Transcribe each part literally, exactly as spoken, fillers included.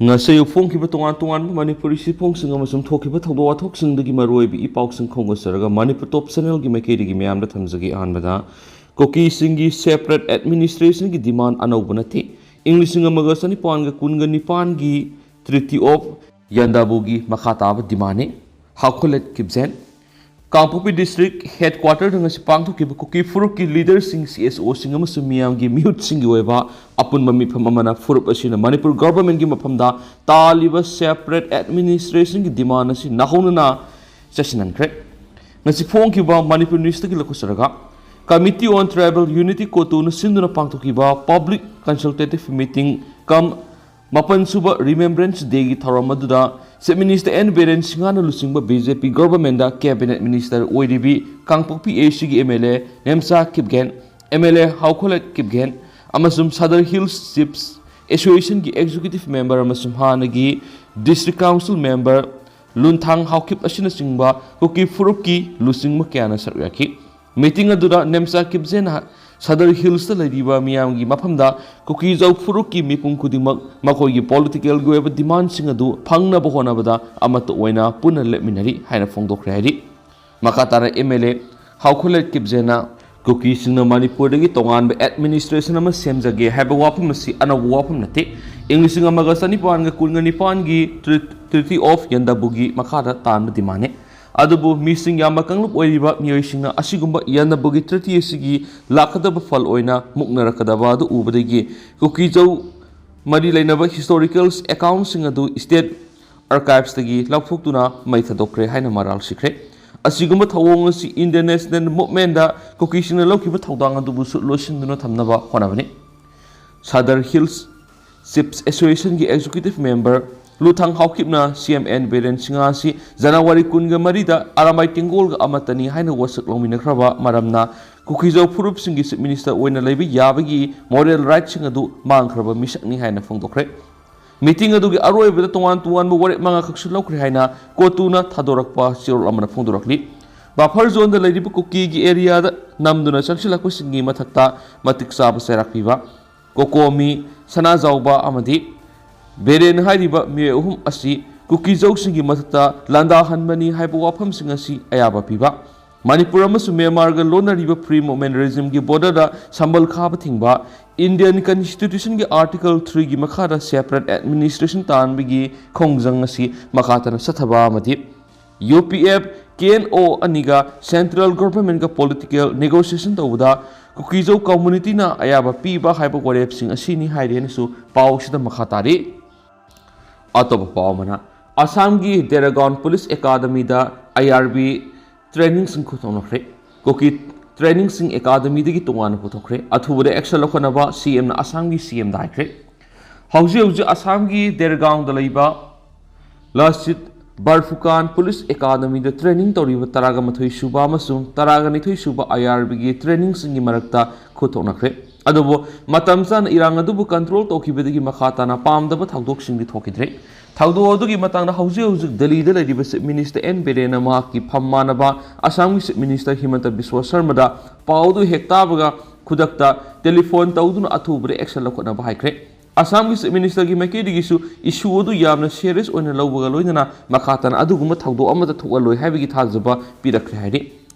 ꯉꯁꯤ ꯑꯌꯨꯛ ꯐꯣꯡꯈꯤꯕ ꯇꯣꯉꯥꯟ ꯇꯣꯉꯥꯟꯕ ꯃꯅꯤꯄꯨꯔꯤ ꯁꯤꯐꯣꯡꯁꯤꯡ ꯑꯃꯁꯨꯡ ꯊꯣꯛꯈꯤꯕ ꯊꯧꯗꯣꯛ ꯋꯥꯊꯣꯛꯁꯤꯡꯗꯒꯤ ꯃꯔꯨꯑꯣꯏꯕ ꯏ ꯄꯥꯎꯁꯤꯡ ꯈꯣꯝꯒꯠꯆꯔꯒ ꯃꯅꯤꯄꯨꯔ ꯇꯣꯞ ꯆꯦꯅꯦꯜꯒꯤ ꯃꯥꯏꯀꯩꯗꯒꯤ ꯃꯌꯥꯝꯗ ꯊꯝꯖꯒꯦ꯫ ꯑꯍꯥꯟꯕꯗ, ꯀꯨꯀꯤꯁꯤꯡꯒꯤ ꯁꯦꯄꯔꯦꯠ ꯑꯦꯗꯃꯤꯅꯤꯁꯇ꯭ꯔꯦꯁꯟꯒꯤ ꯗꯤꯃꯥꯟ ꯑꯅꯧꯕ ꯅꯠꯇꯦ꯫ ꯏꯪ ꯂꯤꯁꯤꯡ ꯑꯃꯒ ꯆꯅꯤꯄꯥꯟꯒ ꯀꯨꯟꯒ ꯅꯤꯄꯥꯟꯒꯤ ꯇ꯭ꯔꯤꯇꯤ ꯑꯣꯐ ꯌꯥꯟꯗꯥꯕꯨꯒꯤ ꯃꯈꯥ ꯇꯥꯕ ꯗꯤꯃꯥꯟꯅꯤ꯫ ꯍꯥꯎꯈꯣꯂꯦꯠ ꯀꯤꯞꯖꯦꯟ꯫ ꯀꯥꯡꯄꯣꯛꯄꯤ ꯗꯤꯁꯇ꯭ꯔꯤꯛ ꯍꯦꯗꯀ꯭ꯋꯥꯇꯔꯗ ꯉꯁꯤ ꯄꯥꯡꯊꯣꯛꯈꯤꯕ ꯀꯨꯀꯤ ꯐꯨꯔꯨꯞꯀꯤ ꯂꯤꯗꯔꯁꯤꯡ, ꯁꯤ ꯑꯦꯁ ꯑꯣꯁꯤꯡ ꯑꯃꯁꯨꯡ ꯃꯤꯌꯥꯝꯒꯤ ꯃꯤꯍꯨꯠꯁꯤꯡꯒꯤ ꯑꯣꯏꯕ ꯑꯄꯨꯟꯕ ꯃꯤꯐꯝ ꯑꯃꯅ ꯐꯨꯔꯨꯞ ꯑꯁꯤꯅ ꯃꯅꯤꯄꯨꯔ ꯒꯚꯔꯟꯃꯦꯟꯠꯀꯤ ꯃꯐꯝꯗ ꯇꯥꯜꯂꯤꯕ ꯁꯦꯄꯔꯦꯠ ꯑꯦꯗꯃꯤꯅꯤꯁꯇ꯭ꯔꯦꯁꯟꯒꯤ ꯗꯤꯃꯥꯟ ꯑꯁꯤ ꯅꯧꯍꯧꯅꯅ ꯆꯠꯁꯤꯟꯍꯟꯈ꯭ꯔꯦ꯫ ꯉꯁꯤ ꯐꯣꯡꯈꯤꯕ Manipur ꯅ꯭ꯌꯨꯁꯇꯒꯤ ꯂꯧꯈꯠꯆꯔꯒ, Committee on Tribal Unity, ꯀꯣꯇꯨꯅ ꯁꯤꯟꯗꯨꯅ ꯄꯥꯡꯊꯣꯛꯈꯤꯕ ꯄꯕ꯭ꯂꯤꯛ ꯀꯟꯁꯜꯇꯦꯇꯤꯚ ꯃꯤꯇꯤꯡ ꯀꯝ ꯃꯥꯄꯟ ꯁꯨꯕ ꯔꯤꯃꯦꯝꯕ꯭ꯔꯦꯟꯁ ꯗꯦꯒꯤ ꯊꯧꯔꯝ ꯑꯗꯨꯗ ꯆꯤꯐ ꯃꯤꯅꯤꯁꯇꯔ ꯑꯦꯟ ꯕꯤꯔꯦꯟ ꯁꯤꯡꯍꯅ ꯂꯨꯆꯤꯡꯕ ꯕꯤ ꯖꯦ ꯄꯤ ꯒꯚꯔꯟꯃꯦꯟꯠꯗ ꯀꯦꯕꯤꯅꯦꯠ ꯃꯤꯅꯤꯁꯇꯔ ꯑꯣꯏꯔꯤꯕꯤ ꯀꯥꯡꯄꯣꯛꯄꯤ ꯑꯦ ꯁꯤꯒꯤ M L A Nemcha Kipgen, M L A Haokholet Kipgen ꯑꯃꯁꯨꯡ ꯁꯗꯔ ꯍꯤꯜꯁ ꯆꯤꯐꯁ ꯑꯦꯁꯣꯁꯤꯌꯦꯁꯟꯒꯤ ꯑꯦꯛꯖꯤꯀ꯭ꯌꯨꯇꯤꯚ ꯃꯦꯝꯕꯔ ꯑꯃꯁꯨꯡ ꯍꯥꯟꯅꯒꯤ district council member Lunthang Haokip ꯑꯁꯤꯅꯆꯤꯡꯕ ꯀꯨꯀꯤ ꯐꯨꯔꯨꯞꯀꯤ ꯂꯨꯆꯤꯡꯕ ꯀꯌꯥꯅ ꯁꯔꯨꯛ ꯌꯥꯈꯤ꯫ ꯃꯤꯇꯤꯡ ꯑꯗꯨꯗ ꯅꯦꯝꯆꯥ ꯀꯤꯞꯖꯦꯟꯅ ꯁꯗꯔ ꯍꯤꯜꯁꯇ ꯂꯩꯔꯤꯕ ꯃꯤꯌꯥꯝꯒꯤ ꯃꯐꯝꯗ ꯀꯨꯀꯤꯖꯧ ꯐꯨꯔꯨꯞꯀꯤ ꯃꯤꯄꯨꯝ ꯈꯨꯗꯤꯡꯃꯛ ꯃꯈꯣꯏꯒꯤ ꯄꯣꯂꯤꯇꯤꯀꯦꯜꯒꯤ ꯑꯣꯏꯕ ꯗꯤꯃꯥꯟꯁꯤꯡ ꯑꯗꯨ ꯐꯪꯅꯕ ꯍꯣꯠꯅꯕꯗ ꯑꯃꯠꯇ ꯑꯣꯏꯅ ꯄꯨꯟꯅ ꯂꯦꯞꯃꯤꯟꯅꯔꯤ ꯍꯥꯏꯅ ꯐꯣꯡꯗꯣꯛꯈ꯭ꯔꯦ ꯍꯥꯏꯔꯤ꯫ ꯃꯈꯥ ꯇꯥꯅ ꯑꯦꯝ ꯑꯦꯜ ꯑꯦ ꯍꯥꯎꯈꯣꯂꯦꯠ ꯀꯤꯞꯖꯦꯟꯅ ꯀꯨꯀꯤꯁꯤꯡꯅ ꯃꯅꯤꯄꯨꯔꯗꯒꯤ ꯇꯣꯉꯥꯟꯕ ꯑꯦꯗꯃꯤꯅꯤꯁꯇ꯭ꯔꯦꯁꯟ ꯑꯃ ꯁꯦꯝꯖꯒꯦ ꯍꯥꯏꯕ ꯋꯥꯐꯝ ꯑꯁꯤ ꯑꯅꯧꯕ ꯋꯥꯐꯝ ꯅꯠꯇꯦ꯫ ꯏꯪ ꯂꯤꯁꯤꯡ ꯑꯃꯒ ꯆꯅꯤꯄꯥꯟꯒ ꯀꯨꯟꯒ ꯅꯤꯄꯥꯟꯒꯤ ꯇ꯭ꯔꯤ-, ꯇ꯭ꯔꯤꯇꯤ ꯑꯣꯐ ꯌꯟꯗꯕꯨꯒꯤ ꯃꯈꯥꯗ ꯇꯥꯟꯕ ꯗꯤꯃꯥꯟꯅꯤ꯫ ꯑꯗꯨꯕꯨ ꯃꯤꯁꯤꯡ ꯌꯥꯝꯕ ꯀꯥꯡꯂꯨꯞ ꯑꯣꯏꯔꯤꯕ ꯃꯤꯑꯣꯏꯁꯤꯡꯅ ꯑꯁꯤꯒꯨꯝꯕ ꯌꯟꯗꯕꯨꯒꯤ ꯇ꯭ꯔꯤꯇꯤ ꯑꯁꯤꯒꯤ ꯂꯥꯛꯀꯗꯕ ꯐꯜ ꯑꯣꯏꯅ ꯃꯨꯛꯅꯔꯛꯀꯗꯕ ꯑꯗꯨ ꯎꯕꯗꯒꯤ ꯀꯨꯀꯤꯖꯧ ꯃꯔꯤ ꯂꯩꯅꯕ ꯍꯤꯁꯇꯣꯔꯤꯀꯦꯜ ꯑꯦꯀꯥꯎꯟꯁꯤꯡ ꯑꯗꯨ ꯁ꯭ꯇꯦꯠ ꯑꯥꯔꯀꯥꯏꯚꯁꯇꯒꯤ ꯂꯧꯊꯣꯛꯇꯨꯅ ꯃꯩ ꯊꯥꯗꯣꯛꯈ꯭ꯔꯦ ꯍꯥꯏꯅ ꯃꯔꯥꯜ ꯁꯤꯈ꯭ꯔꯦ꯫ ꯑꯁꯤꯒꯨꯝꯕ ꯊꯧꯑꯣꯡ ꯑꯁꯤ ꯏꯟꯗꯤꯌꯟ ꯅꯦꯁꯅꯦꯜ ꯃꯨꯚꯃꯦꯟꯠꯗ ꯀꯨꯀꯤꯁꯤꯡꯅ ꯂꯧꯈꯤꯕ ꯊꯧꯗꯥꯡ ꯑꯗꯨꯕꯨꯁꯨ ꯂꯣꯠꯁꯤꯟꯗꯨꯅ ꯊꯝꯅꯕ ꯍꯣꯠꯅꯕꯅꯤ꯫ ꯁꯗꯔ ꯍꯤꯜꯁ ꯆꯤꯐꯁ ꯑꯦꯁꯣꯁꯤꯌꯦꯁꯟꯒꯤ ꯑꯦꯛꯖꯤꯀ꯭ꯌꯨꯇꯤꯚ ꯃꯦꯝꯕꯔ ꯂꯨꯊꯥꯡ ꯍꯥꯎꯀꯤꯞꯅ ꯁꯤ ꯑꯦꯝ ꯑꯦꯟ ꯕꯤꯔꯦꯟ ꯁꯤꯡꯍ ꯑꯁꯤ ꯖꯅꯋꯥꯔꯤ ꯀꯨꯟꯒ ꯃꯔꯤꯗ ꯑꯔꯥꯃꯥꯏ ꯇꯦꯡꯒꯣꯜꯒ ꯑꯃꯠꯇꯅꯤ ꯍꯥꯏꯅ ꯋꯥꯁꯛ ꯂꯧꯃꯤꯟꯅꯈ꯭ꯔꯕ ꯃꯔꯝꯅ ꯀꯨꯀꯤꯖꯧ ꯐꯨꯔꯨꯞꯁꯤꯡꯒꯤ ꯆꯤꯐ ꯃꯤꯅꯤꯁꯇꯔ ꯑꯣꯏꯅ ꯂꯩꯕ ꯌꯥꯕꯒꯤ ꯃꯣꯔꯦꯜ ꯔꯥꯏꯠꯁꯤꯡ ꯑꯗꯨ ꯃꯥꯡꯈ꯭ꯔꯕ ꯃꯤꯁꯛꯅꯤ ꯍꯥꯏꯅ ꯐꯣꯡꯗꯣꯛꯈ꯭ꯔꯦ꯫ ꯃꯤꯇꯤꯡ ꯑꯗꯨꯒꯤ ꯑꯔꯣꯏꯕꯗ ꯇꯣꯉꯥꯟ ꯇꯣꯉꯥꯟꯕ ꯋꯥꯔꯦꯞ ꯃꯉꯥꯈꯛꯁꯨ ꯂꯧꯈ꯭ꯔꯦ ꯍꯥꯏꯅ ꯀꯣꯇꯨꯅ ꯊꯥꯗꯣꯔꯛꯄ ꯆꯦꯔꯣꯜ ꯑꯃꯅ ꯐꯣꯡꯗꯣꯔꯛꯂꯤ꯫ ꯕꯐꯔ ꯖꯣꯟꯗ ꯂꯩꯔꯤꯕ ꯀꯨꯀꯤꯒꯤ ꯑꯦꯔꯤꯌꯥꯗ ꯅꯝꯗꯨꯅ ꯆꯪꯁꯤꯜꯂꯛꯄꯁꯤꯡꯒꯤ ꯃꯊꯛꯇ ꯃꯇꯤꯛ ꯆꯥꯕ ꯆꯩꯔꯥꯛ ꯄꯤꯕ, ꯀꯣꯀꯣꯃꯤ, ꯁꯅꯥꯖꯥꯎꯕ ꯑꯃꯗꯤ ꯕꯤꯔꯦꯟ ꯍꯥꯏꯔꯤꯕ ꯃꯤꯑꯣꯏ ꯑꯍꯨꯝ ꯑꯁꯤ ꯀꯨꯀꯤꯖꯧꯁꯤꯡꯒꯤ ꯃꯊꯛꯇ ꯂꯥꯟꯗꯥꯍꯟꯕꯅꯤ ꯍꯥꯏꯕ ꯋꯥꯐꯝꯁꯤꯡ ꯑꯁꯤ ꯑꯌꯥꯕ ꯄꯤꯕ꯫ ꯃꯅꯤꯄꯨꯔ ꯑꯃꯁꯨꯡ ꯃ꯭ꯌꯥꯟꯃꯥꯔꯒ ꯂꯣꯟꯅꯔꯤꯕ Free Movement Regimeꯒꯤ borderꯗ ꯁꯝꯕꯜ ꯈꯥꯕ ꯊꯤꯡꯕ, Indian Constitutionꯒꯤ Article threeꯒꯤ ꯃꯈꯥꯗ separate administration ꯇꯥꯟꯕꯒꯤ ꯈꯣꯡꯖꯪ ꯑꯁꯤ ꯃꯈꯥ ꯇꯥꯅ ꯆꯠꯊꯕ ꯑꯃꯗꯤ UPF, KNO ꯑꯅꯤꯒ central governmentꯒ political negotiation ꯇꯧꯕꯗ ꯀꯨꯀꯤꯖꯧ communityꯅ ꯑꯌꯥꯕ ꯄꯤꯕ ꯍꯥꯏꯕ ꯋꯥꯔꯦꯞꯁꯤꯡ ꯑꯁꯤꯅꯤ ꯍꯥꯏꯔꯤ ꯍꯥꯏꯅꯁꯨ ꯄꯥꯎ ꯑꯁꯤꯗ ꯃꯈꯥ ꯇꯥꯔꯤ꯫ ꯑꯇꯣꯞꯄ ꯄꯥꯎ ꯑꯃꯅ, ꯑꯁꯥꯝꯒꯤ ꯗꯦꯔꯥꯒꯥꯎꯟ ꯄꯨꯂꯤꯁ ꯑꯦꯀꯥꯗꯃꯤꯗ IRB trainingꯁꯤꯡ ꯄꯨꯊꯣꯛꯅꯈ꯭ꯔꯦ꯫ ꯀꯨꯀꯤ trainingꯁꯤꯡ ꯑꯦꯀꯥꯗꯃꯤꯗꯒꯤ ꯇꯣꯉꯥꯟꯅ ꯄꯨꯊꯣꯛꯈ꯭ꯔꯦ꯫ ꯑꯊꯨꯕꯗ action ꯂꯧꯈꯠꯅꯕ CMꯅ ꯑꯁꯥꯝꯒꯤ CMꯗ ꯍꯥꯏꯈ꯭ꯔꯦ꯫ ꯍꯧꯖꯤꯛ ꯍꯧꯖꯤꯛ ꯑꯁꯥꯝꯒꯤ ꯗꯦꯔꯒꯥꯎꯟꯗ ꯂꯩꯕ ꯂꯥꯁꯤꯠ ꯕꯔꯐꯨꯀꯥꯟ ꯄꯨꯂꯤꯁ ꯑꯦꯀꯥꯗꯃꯤꯗ training ꯇꯧꯔꯤꯕ ꯇꯔꯥꯒ ꯃꯥꯊꯣꯏ ꯁꯨꯕ ꯑꯃꯁꯨꯡ ꯇꯔꯥꯒ ꯅꯤꯊꯣꯏ ꯁꯨꯕ IRBꯒꯤ trainingꯁꯤꯡꯒꯤ ꯃꯔꯛꯇ ꯈꯨꯠ ꯊꯣꯛꯅꯈ꯭ꯔꯦ꯫ ꯑꯗꯨꯕꯨ ꯃꯇꯝ ꯆꯥꯅ ꯏꯔꯥꯡ ꯑꯗꯨꯕꯨ control ꯇꯧꯈꯤꯕꯗꯒꯤ ꯃꯈꯥ ꯇꯥꯅ ꯄꯥꯝꯗꯕ ꯊꯧꯗꯣꯛꯁꯤꯡꯗꯤ ꯊꯣꯛꯈꯤꯗ꯭ꯔꯦ꯫ ꯊꯧꯗꯣꯛ ꯑꯗꯨꯒꯤ ꯃꯇꯥꯡꯗ ꯍꯧꯖꯤꯛ ꯍꯧꯖꯤꯛ ꯗꯦꯜꯂꯤꯗ ꯂꯩꯔꯤꯕ Chief Minister ꯑꯦꯟ ꯕꯤꯔꯦꯟꯅ ꯃꯍꯥꯛꯀꯤ ꯐꯝ ꯃꯥꯟꯅꯕ ꯑꯁꯥꯝꯒꯤ Chief Minister ꯍꯤꯃꯟꯇ ꯕꯤꯁ꯭ꯋ ꯁꯔꯃꯗ ꯄꯥꯎ ꯑꯗꯨ ꯍꯦꯛ ꯇꯥꯕꯒ ꯈꯨꯗꯛꯇ telephone ꯇꯧꯗꯨꯅ ꯑꯊꯨꯕꯗ action ꯂꯧꯈꯠꯅꯕ ꯍꯥꯏꯈ꯭ꯔꯦ꯫ ꯑꯁꯥꯝꯒꯤ Chief Ministerꯒꯤ ꯃꯥꯏꯀꯩꯗꯒꯤꯁꯨ issue ꯑꯗꯨ ꯌꯥꯝꯅ serious ꯑꯣꯏꯅ ꯂꯧꯕꯒ ꯂꯣꯏꯅꯅ ꯃꯈꯥ ꯇꯥꯅ ꯑꯗꯨꯒꯨꯝꯕ ꯊꯧꯗꯣꯛ ꯑꯃꯠꯇ ꯊꯣꯛꯍꯜꯂꯣꯏ ꯍꯥꯏꯕꯒꯤ ꯊꯥꯖꯕ ꯄꯤꯔꯛꯈ꯭ꯔꯦ ꯍꯥꯏꯔꯤ꯫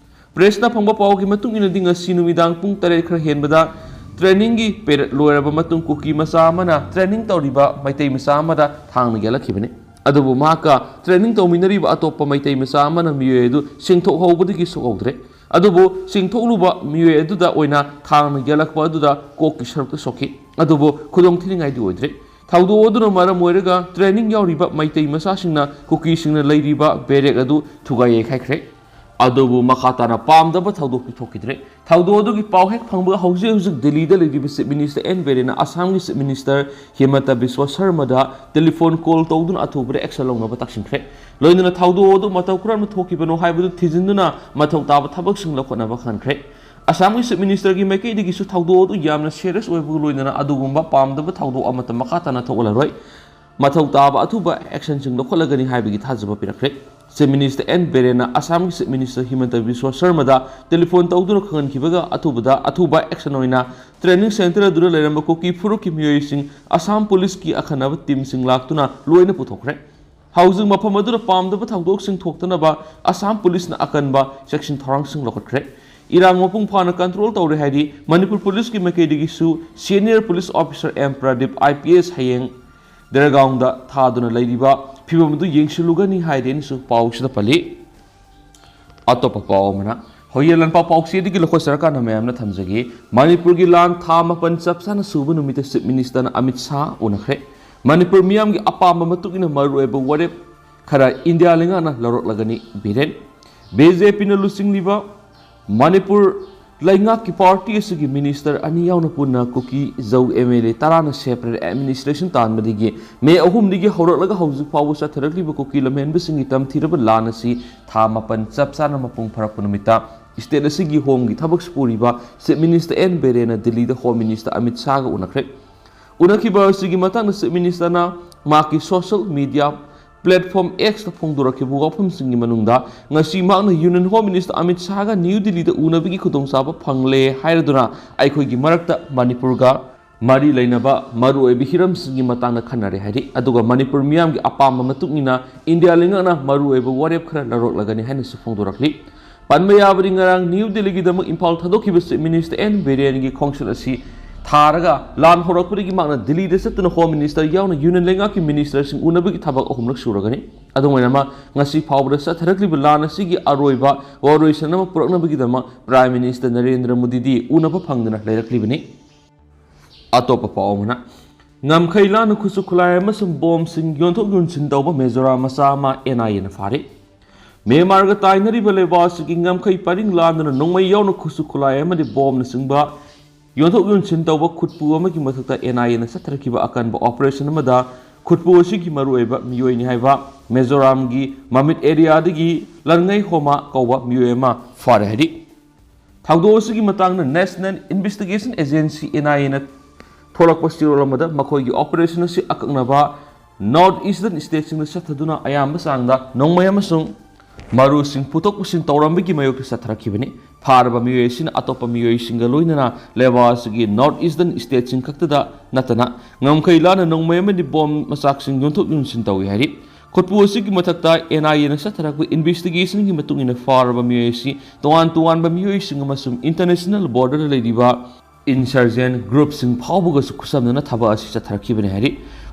Pressꯅ ꯐꯪꯕ ꯄꯥꯎꯒꯤ ꯃꯇꯨꯡ ꯏꯟꯅꯗꯤ ꯉꯁꯤ ꯅꯨꯃꯤꯗꯥꯡ ꯄꯨꯡ ꯇꯔꯦꯠ ꯈꯔ ꯍꯦꯟꯕꯗ trainingꯒꯤ period ꯂꯣꯏꯔꯕ ꯃꯇꯨꯡ ꯀꯨꯀꯤ ꯃꯆꯥ ꯑꯃꯅ training ꯇꯧꯔꯤꯕ ꯃꯩꯇꯩ ꯃꯆꯥ ꯑꯃꯗ ꯊꯥꯡꯅ ꯌꯥꯜꯂꯛꯈꯤꯕꯅꯤ꯫ ꯑꯗꯨꯕꯨ ꯃꯍꯥꯛꯀ training ꯇꯧꯃꯤꯟꯅꯔꯤꯕ ꯑꯇꯣꯞꯄ ꯃꯩꯇꯩ ꯃꯆꯥ ꯑꯃꯅ ꯃꯤꯑꯣꯏ ꯑꯗꯨ ꯆꯤꯡꯊꯣꯛꯍꯧꯕꯗꯒꯤ ꯁꯣꯛꯍꯧꯗ꯭ꯔꯦ꯫ ꯑꯗꯨꯕꯨ ꯆꯤꯡꯊꯣꯛꯂꯨꯕ ꯃꯤꯑꯣꯏ ꯑꯗꯨꯗ ꯑꯣꯏꯅ ꯊꯥꯡꯅ ꯌꯥꯜꯂꯛꯄ ꯑꯗꯨꯗ ꯀꯣꯛꯀꯤ ꯁꯔꯨꯛꯇ ꯁꯣꯛꯈꯤ꯫ ꯑꯗꯨꯕꯨ ꯈꯨꯗꯣꯡ ꯊꯤꯅꯤꯡꯉꯥꯏꯗꯤ ꯑꯣꯏꯗ꯭ꯔꯦ꯫ ꯊꯧꯗꯣꯛ ꯑꯗꯨꯅ ꯃꯔꯝ ꯑꯣꯏꯔꯒ training ꯌꯥꯎꯔꯤꯕ ꯃꯩꯇꯩ ꯃꯆꯥꯁꯤꯡꯅ ꯀꯨꯀꯤꯁꯤꯡꯅ ꯂꯩꯔꯤꯕ barrack ꯑꯗꯨ ꯊꯨꯒꯥꯏ ꯌꯩꯈꯥꯏꯈ꯭ꯔꯦ꯫ ꯑꯗꯨꯕꯨ ꯃꯈꯥ ꯇꯥꯅ ꯄꯥꯝꯗꯕ ꯊꯧꯗꯣꯛꯇꯤ ꯊꯣꯛꯈꯤꯗ꯭ꯔꯦ꯫ ꯊꯧꯗꯣꯛ ꯑꯗꯨꯒꯤ ꯄꯥꯎ ꯍꯦꯛ ꯐꯪꯕꯒ ꯍꯧꯖꯤꯛ ꯍꯧꯖꯤꯛ ꯗꯤꯜꯂꯤꯗ ꯂꯩꯔꯤꯕ Chief Minister ꯑꯦꯟ ꯕꯤꯔꯦꯟꯅ ꯑꯁꯥꯝꯒꯤ Chief Minister ꯍꯤꯃꯟꯇ Visva ꯁꯔꯃꯗ telephone call ꯇꯧꯗꯨꯅ ꯑꯊꯨꯕꯗ action ꯂꯧꯅꯕ ꯇꯛꯁꯤꯟꯈ꯭ꯔꯦ꯫ ꯂꯣꯏꯅꯅ ꯊꯧꯗꯣꯛ ꯑꯗꯨ ꯃꯇꯧ ꯀꯔꯝꯅ ꯊꯣꯛꯈꯤꯕꯅꯣ ꯍꯥꯏꯕꯗꯨ ꯊꯤꯖꯤꯟꯗꯨꯅ ꯃꯊꯧ ꯇꯥꯕ ꯊꯕꯛꯁꯤꯡ ꯂꯧꯈꯠꯅꯕ ꯈꯟꯈ꯭ꯔꯦ꯫ ꯑꯁꯥꯝꯒꯤ Chief Ministerꯒꯤ ꯃꯥꯏꯀꯩꯗꯒꯤꯁꯨ ꯊꯧꯗꯣꯛ ꯑꯗꯨ ꯌꯥꯝꯅ serious ꯑꯣꯏꯕꯒ ꯂꯣꯏꯅꯅ ꯑꯗꯨꯒꯨꯝꯕ ꯄꯥꯝꯗꯕ ꯊꯧꯗꯣꯛ ꯑꯃꯠꯇ ꯃꯈꯥ ꯇꯥꯅ ꯊꯣꯛꯍꯜꯂꯔꯣꯏ꯫ ꯃꯊꯧ ꯇꯥꯕ ꯑꯊꯨꯕ ꯑꯦꯛꯁꯟꯁꯤꯡ ꯂꯧꯈꯠꯂꯒꯅꯤ ꯍꯥꯏꯕꯒꯤ ꯊꯥꯖꯕ ꯄꯤꯔꯛꯈ꯭ꯔꯦ꯫ ꯆꯤꯐ ꯃꯤꯅꯤꯁꯇꯔ ꯑꯦꯟ ꯕꯤꯔꯦꯟꯅ ꯑꯁꯥꯝꯒꯤ ꯆꯤꯐ ꯃꯤꯅꯤꯁꯇꯔ ꯍꯤꯃꯟꯇ ꯕꯤꯁ꯭ꯋ ꯁꯔꯃꯗ ꯇꯦꯂꯤꯐꯣꯟ ꯇꯧꯗꯨꯅ ꯈꯪꯍꯟꯈꯤꯕꯒ ꯑꯊꯨꯕꯗ ꯑꯊꯨꯕ ꯑꯦꯛꯁꯟ ꯑꯣꯏꯅ ꯇ꯭ꯔꯦꯅꯤꯡ ꯁꯦꯟꯇꯔ ꯑꯗꯨꯗ ꯂꯩꯔꯝꯕ ꯀꯨꯀꯤ ꯐꯨꯔꯨꯞꯀꯤ ꯃꯤꯑꯣꯏꯁꯤꯡ ꯑꯁꯥꯝ ꯄꯨꯂꯤꯁꯀꯤ ꯑꯈꯟꯅꯕ ꯇꯤꯝꯁꯤꯡ ꯂꯥꯛꯇꯨꯅ ꯂꯣꯏꯅ ꯄꯨꯊꯣꯛꯈ꯭ꯔꯦ꯫ ꯍꯧꯖꯤꯛ ꯃꯐꯝ ꯑꯗꯨꯗ ꯄꯥꯝꯗꯕ ꯊꯧꯗꯣꯛꯁꯤꯡ ꯊꯣꯛꯇꯅꯕ ꯑꯁꯥꯝ ꯄꯨꯂꯤꯁꯅ ꯑꯀꯟꯕ ꯆꯦꯛꯁꯤꯟ ꯊꯧꯔꯥꯡꯁꯤꯡ ꯂꯧꯈꯠꯈ꯭ꯔꯦ꯫ ꯏꯔꯥꯡ ꯃꯄꯨꯡ ꯐꯥꯅ ꯀꯟꯇ꯭ꯔꯣꯜ ꯇꯧꯔꯦ ꯍꯥꯏꯗꯤ ꯃꯅꯤꯄꯨꯔ ꯄꯨꯂꯤꯁꯀꯤ ꯃꯥꯏꯀꯩꯗꯒꯤꯁꯨ senior police officer M Pradeep I P S ꯍꯌꯦꯡ ꯗꯦꯔꯒꯥꯎꯟꯗ ꯊꯥꯗꯨꯅ ꯂꯩꯔꯤꯕ ꯐꯤꯕꯝ ꯑꯗꯨ ꯌꯦꯡꯁꯤꯜꯂꯨꯒꯅꯤ ꯍꯥꯏꯗꯦꯅꯁꯨ ꯄꯥꯎꯁꯤꯗ ꯄꯜꯂꯤ꯫ ꯑꯇꯣꯞꯄ ꯄꯥꯎ ꯑꯃꯅ, ꯍꯣꯌꯦ ꯂꯟꯄꯥꯎ ꯄꯥꯎꯆꯦꯗꯒꯤ ꯂꯧꯈꯠꯆꯔꯀꯥꯟꯗ ꯃꯌꯥꯝꯅ ꯊꯝꯖꯒꯦ꯫ ꯃꯅꯤꯄꯨꯔꯒꯤ ꯂꯥꯟ ꯊꯥ ꯃꯥꯄꯟ ꯆꯞ ꯆꯥꯅ ꯁꯨꯕ ꯅꯨꯃꯤꯠꯇ ꯆꯤꯐ ꯃꯤꯅꯤꯁꯇꯔꯅ ꯑꯃꯤꯠ ꯁꯥꯍ ꯎꯅꯈ꯭ꯔꯦ꯫ ꯃꯅꯤꯄꯨꯔ ꯃꯤꯌꯥꯝꯒꯤ ꯑꯄꯥꯝꯕ ꯃꯇꯨꯡ ꯏꯟꯅ ꯃꯔꯨꯑꯣꯏꯕ ꯋꯥꯔꯦꯞ ꯈꯔ ꯏꯟꯗꯤꯌꯥ ꯂꯩꯉꯥꯛꯅ ꯂꯧꯔꯛꯂꯒꯅꯤ, ꯕꯤꯔꯦꯟ꯫ ꯕꯤ ꯖꯦ ꯄꯤꯅ ꯂꯨꯆꯤꯡꯂꯤꯕ ꯃꯅꯤꯄꯨꯔ ꯂꯩꯉꯥꯛꯀꯤ ꯄꯥꯔꯇꯤ ꯑꯁꯤꯒꯤ ꯃꯤꯅꯤꯁꯇꯔ ꯑꯅꯤ ꯌꯥꯎꯅ ꯄꯨꯟꯅ Kuki Zo M L A ꯇꯔꯥꯅ ꯁꯦꯄꯔꯦꯠ ꯑꯦꯗꯃꯤꯅꯤꯁꯇ꯭ꯔꯦꯁꯟ ꯇꯥꯟꯕꯗꯒꯤ ꯃꯦ ꯑꯍꯨꯝꯗꯒꯤ ꯍꯧꯔꯛꯂꯒ ꯍꯧꯖꯤꯛ ꯐꯥꯎꯕ ꯆꯠꯊꯔꯛꯂꯤꯕ ꯀꯨꯀꯤ ꯂꯝꯍꯦꯟꯕꯁꯤꯡꯒꯤ ꯇꯝꯊꯤꯔꯕ ꯂꯥꯟ ꯑꯁꯤ ꯊꯥ ꯃꯥꯄꯟ ꯆꯞ ꯆꯥꯅ ꯃꯄꯨꯡ ꯐꯥꯔꯛꯄ ꯅꯨꯃꯤꯠꯇ ꯁ꯭ꯇꯦꯠ ꯑꯁꯤꯒꯤ ꯍꯣꯝꯒꯤ ꯊꯕꯛ ꯄꯨꯔꯤꯕ ꯆꯤꯐ ꯃꯤꯅꯤꯁꯇꯔ ꯑꯦꯟ ꯕꯤꯔꯦꯟꯅ ꯗꯤꯜꯂꯤꯗ ꯍꯣꯝ ꯃꯤꯅꯤꯁꯇꯔ ꯑꯃꯤꯠ ꯁꯥꯍꯒ ꯎꯅꯈ꯭ꯔꯦ꯫ ꯎꯅꯈꯤꯕ ꯑꯁꯤꯒꯤ ꯃꯇꯥꯡꯗ ꯆꯤꯐ ꯃꯤꯅꯤꯁꯇꯔꯅ ꯃꯍꯥꯛꯀꯤ ꯁꯣꯁꯤꯌꯦꯜ ꯃꯤꯗꯤꯌꯥ ꯄ꯭ꯂꯦꯠꯐꯣꯝ ꯑꯦꯛꯁꯇ ꯐꯣꯡꯗꯣꯔꯛꯈꯤꯕ ꯋꯥꯐꯝꯁꯤꯡꯒꯤ ꯃꯅꯨꯡꯗ ꯉꯁꯤ ꯃꯍꯥꯛꯅ ꯌꯨꯅꯤꯌꯟ ꯍꯣꯝ ꯃꯤꯅꯤꯁꯇꯔ ꯑꯃꯤꯠ ꯁꯥꯍꯒ ꯅ꯭ꯌꯨ ꯗꯤꯜꯂꯤꯗ ꯎꯅꯕꯒꯤ ꯈꯨꯗꯣꯡꯆꯥꯕ ꯐꯪꯂꯦ ꯍꯥꯏꯔꯗꯨꯅ ꯑꯩꯈꯣꯏꯒꯤ ꯃꯔꯛꯇ ꯃꯅꯤꯄꯨꯔꯒ ꯃꯔꯤ ꯂꯩꯅꯕ ꯃꯔꯨꯑꯣꯏꯕ ꯍꯤꯔꯝꯁꯤꯡꯒꯤ ꯃꯇꯥꯡꯗ ꯈꯟꯅꯔꯦ ꯍꯥꯏꯔꯤ꯫ ꯑꯗꯨꯒ ꯃꯅꯤꯄꯨꯔ ꯃꯤꯌꯥꯝꯒꯤ ꯑꯄꯥꯝꯕ ꯃꯇꯨꯡ ꯏꯟꯅ ꯏꯟꯗꯤꯌꯥ ꯂꯩꯉꯥꯛꯅ ꯃꯔꯨꯑꯣꯏꯕ ꯋꯥꯔꯦꯞ ꯈꯔ ꯂꯧꯔꯛꯂꯒꯅꯤ ꯍꯥꯏꯅꯁꯨ ꯐꯣꯡꯗꯣꯔꯛꯂꯤ꯫ ꯄꯟꯕ ꯌꯥꯕꯗꯤ ꯉꯔꯥꯡ ꯅ꯭ꯌꯨ ꯗꯤꯜꯂꯤꯒꯤꯗꯃꯛ ꯏꯝꯐꯥꯜ ꯊꯥꯗꯣꯛꯈꯤꯕ ꯆꯤꯐ ꯃꯤꯅꯤꯁꯇꯔ ꯑꯦꯟ ꯕꯤꯔꯦꯟꯒꯤ ꯈꯣꯡꯆꯠ ꯑꯁꯤ ꯊꯥꯔꯒ ꯂꯥꯟ ꯍꯧꯔꯛꯄꯗꯒꯤ ꯃꯍꯥꯛꯅ ꯗꯤꯜꯂꯤꯗ ꯆꯠꯇꯨꯅ ꯍꯣꯝ ꯃꯤꯅꯤꯁꯇꯔ ꯌꯥꯎꯅ ꯌꯨꯅꯤꯌꯟ ꯂꯩꯉꯥꯛꯀꯤ ꯃꯤꯅꯤꯁꯇꯔꯁꯤꯡ ꯎꯅꯕꯒꯤ ꯊꯕꯛ ꯑꯍꯨꯝꯂꯛ ꯁꯨꯔꯒꯅꯤ꯫ ꯑꯗꯨꯝ ꯑꯣꯏꯅꯃꯛ ꯉꯁꯤ ꯐꯥꯎꯕꯗ ꯆꯠꯊꯔꯛꯂꯤꯕ ꯂꯥꯟ ꯑꯁꯤꯒꯤ ꯑꯔꯣꯏꯕ ꯋꯥꯔꯣꯏꯁꯤꯟ ꯑꯃ ꯄꯨꯔꯛꯅꯕꯒꯤꯗꯃꯛ ꯄ꯭ꯔꯥꯏꯝ ꯃꯤꯅꯤꯁꯇꯔ ꯅꯔꯦꯟꯗ꯭ꯔ ꯃꯣꯗꯤꯗꯤ ꯎꯅꯕ ꯐꯪꯗꯅ ꯂꯩꯔꯛꯂꯤꯕꯅꯤ꯫ ꯑꯇꯣꯞꯄ ꯄꯥꯎ ꯑꯃꯅ, ꯉꯝꯈꯩ ꯂꯥꯟꯅ ꯈꯨꯠꯁꯨ ꯈꯨꯠꯂꯥꯏ ꯑꯃꯁꯨꯡ ꯕꯣꯝꯁꯤꯡ ꯌꯣꯟꯊꯣꯛ ꯌꯣꯟꯁꯤꯟ ꯇꯧꯕ ꯃꯤꯖꯣꯔꯥꯝ ꯃꯆꯥ ꯑꯃ ꯑꯦꯟ ꯑꯥꯏ ꯑꯦꯅ ꯐꯥꯔꯦ꯫ ꯃ꯭ꯌꯥꯟꯃꯥꯔꯒ ꯇꯥꯏꯅꯔꯤꯕ ꯂꯩꯕꯥꯛ ꯑꯁꯤꯒꯤ ꯉꯝꯈꯩ ꯄꯔꯤꯡ ꯂꯥꯟꯗꯨꯅ ꯅꯣꯡꯃꯩ ꯌꯥꯎꯅ ꯈꯨꯠꯁꯨ ꯈꯨꯠꯂꯥꯏ ꯑꯃꯗꯤ ꯕꯣꯝꯅꯆꯤꯡꯕ ꯌꯣꯟꯊꯣꯛ ꯌꯣꯟꯁꯤꯟ ꯇꯧꯕ ꯈꯨꯠꯄꯨ ꯑꯃꯒꯤ ꯃꯊꯛꯇ ꯑꯦꯟ ꯑꯥꯏ ꯑꯦꯅ ꯆꯠꯊꯔꯛꯈꯤꯕ ꯑꯀꯟꯕ ꯑꯣꯄꯔꯦꯁꯟ ꯑꯃꯗ ꯈꯨꯠꯄꯨ ꯑꯁꯤꯒꯤ ꯃꯔꯨꯑꯣꯏꯕ ꯃꯤꯑꯣꯏꯅꯤ ꯍꯥꯏꯕ ꯃꯤꯖꯣꯔꯥꯝꯒꯤ ꯃꯃꯤꯠ ꯑꯦꯔꯤꯌꯥꯗꯒꯤ ꯂꯟꯉꯩ ꯍꯣꯃꯥ ꯀꯧꯕ ꯃꯤꯑꯣꯏ ꯑꯃ ꯐꯥꯔꯦ ꯍꯥꯏꯔꯤ꯫ ꯊꯧꯗꯣꯛ ꯑꯁꯤꯒꯤ ꯃꯇꯥꯡꯗ ꯅꯦꯁꯅꯦꯜ ꯏꯟꯚꯦꯁꯇꯤꯒꯦꯁꯟ ꯑꯦꯖꯦꯟꯁꯤ, ꯑꯦꯟ ꯑꯥꯏ ꯑꯦꯅ ꯊꯣꯛꯂꯛꯄ ꯆꯦꯔꯣꯜ ꯑꯃꯗ ꯃꯈꯣꯏꯒꯤ ꯑꯣꯄꯔꯦꯁꯟ ꯑꯁꯤ ꯑꯀꯛꯅꯕ North Eastern stateꯁꯤꯡꯗ ꯆꯠꯊꯗꯨꯅ ꯑꯌꯥꯝꯕ ꯆꯥꯡꯗ ꯅꯣꯡꯃꯩ ꯑꯃꯁꯨꯡ ꯃꯔꯨꯁꯤꯡ ꯄꯨꯊꯣꯛ ꯄꯨꯁꯤꯟ ꯇꯧꯔꯝꯕꯒꯤ ꯃꯥꯌꯣꯛꯇ ꯆꯠꯊꯔꯛꯈꯤꯕꯅꯤ꯫ ꯐꯥꯔꯕ ꯃꯤꯑꯣꯏ ꯑꯁꯤꯅ ꯑꯇꯣꯞꯄ ꯃꯤꯑꯣꯏꯁꯤꯡꯒ ꯂꯣꯏꯅꯅ ꯂꯩꯕꯥꯛ ꯑꯁꯤꯒꯤ North Eastern stateꯁꯤꯡ ꯈꯛꯇꯗ ꯅꯠꯇꯅ ꯉꯝꯈꯩ ꯂꯥꯟꯅ ꯅꯣꯡꯃꯩ ꯑꯃꯗꯤ ꯕꯣꯝ ꯃꯆꯥꯛꯁꯤꯡ ꯌꯣꯟꯊꯣꯛ ꯌꯣꯟꯁꯤꯟ ꯇꯧꯏ ꯍꯥꯏꯔꯤ꯫ ꯈꯨꯠꯄꯨ ꯑꯁꯤꯒꯤ ꯃꯊꯛꯇ NIAꯅ ꯆꯠꯊꯔꯛꯄ investigationꯒꯤ ꯃꯇꯨꯡ ꯏꯟꯅ ꯐꯥꯔꯕ ꯃꯤꯑꯣꯏ ꯑꯁꯤ ꯇꯣꯉꯥꯟ ꯇꯣꯉꯥꯟꯕ ꯃꯤꯑꯣꯏꯁꯤꯡ ꯑꯃꯁꯨꯡ international borderꯗ ꯂꯩꯔꯤꯕ insurgent groupꯁꯤꯡ ꯐꯥꯎꯕꯒꯁꯨ ꯈꯨꯠꯁꯝꯅꯅ ꯊꯕꯛ ꯑꯁꯤ ꯆꯠꯊꯔꯛꯈꯤꯕꯅꯤ ꯍꯥꯏꯔꯤ꯫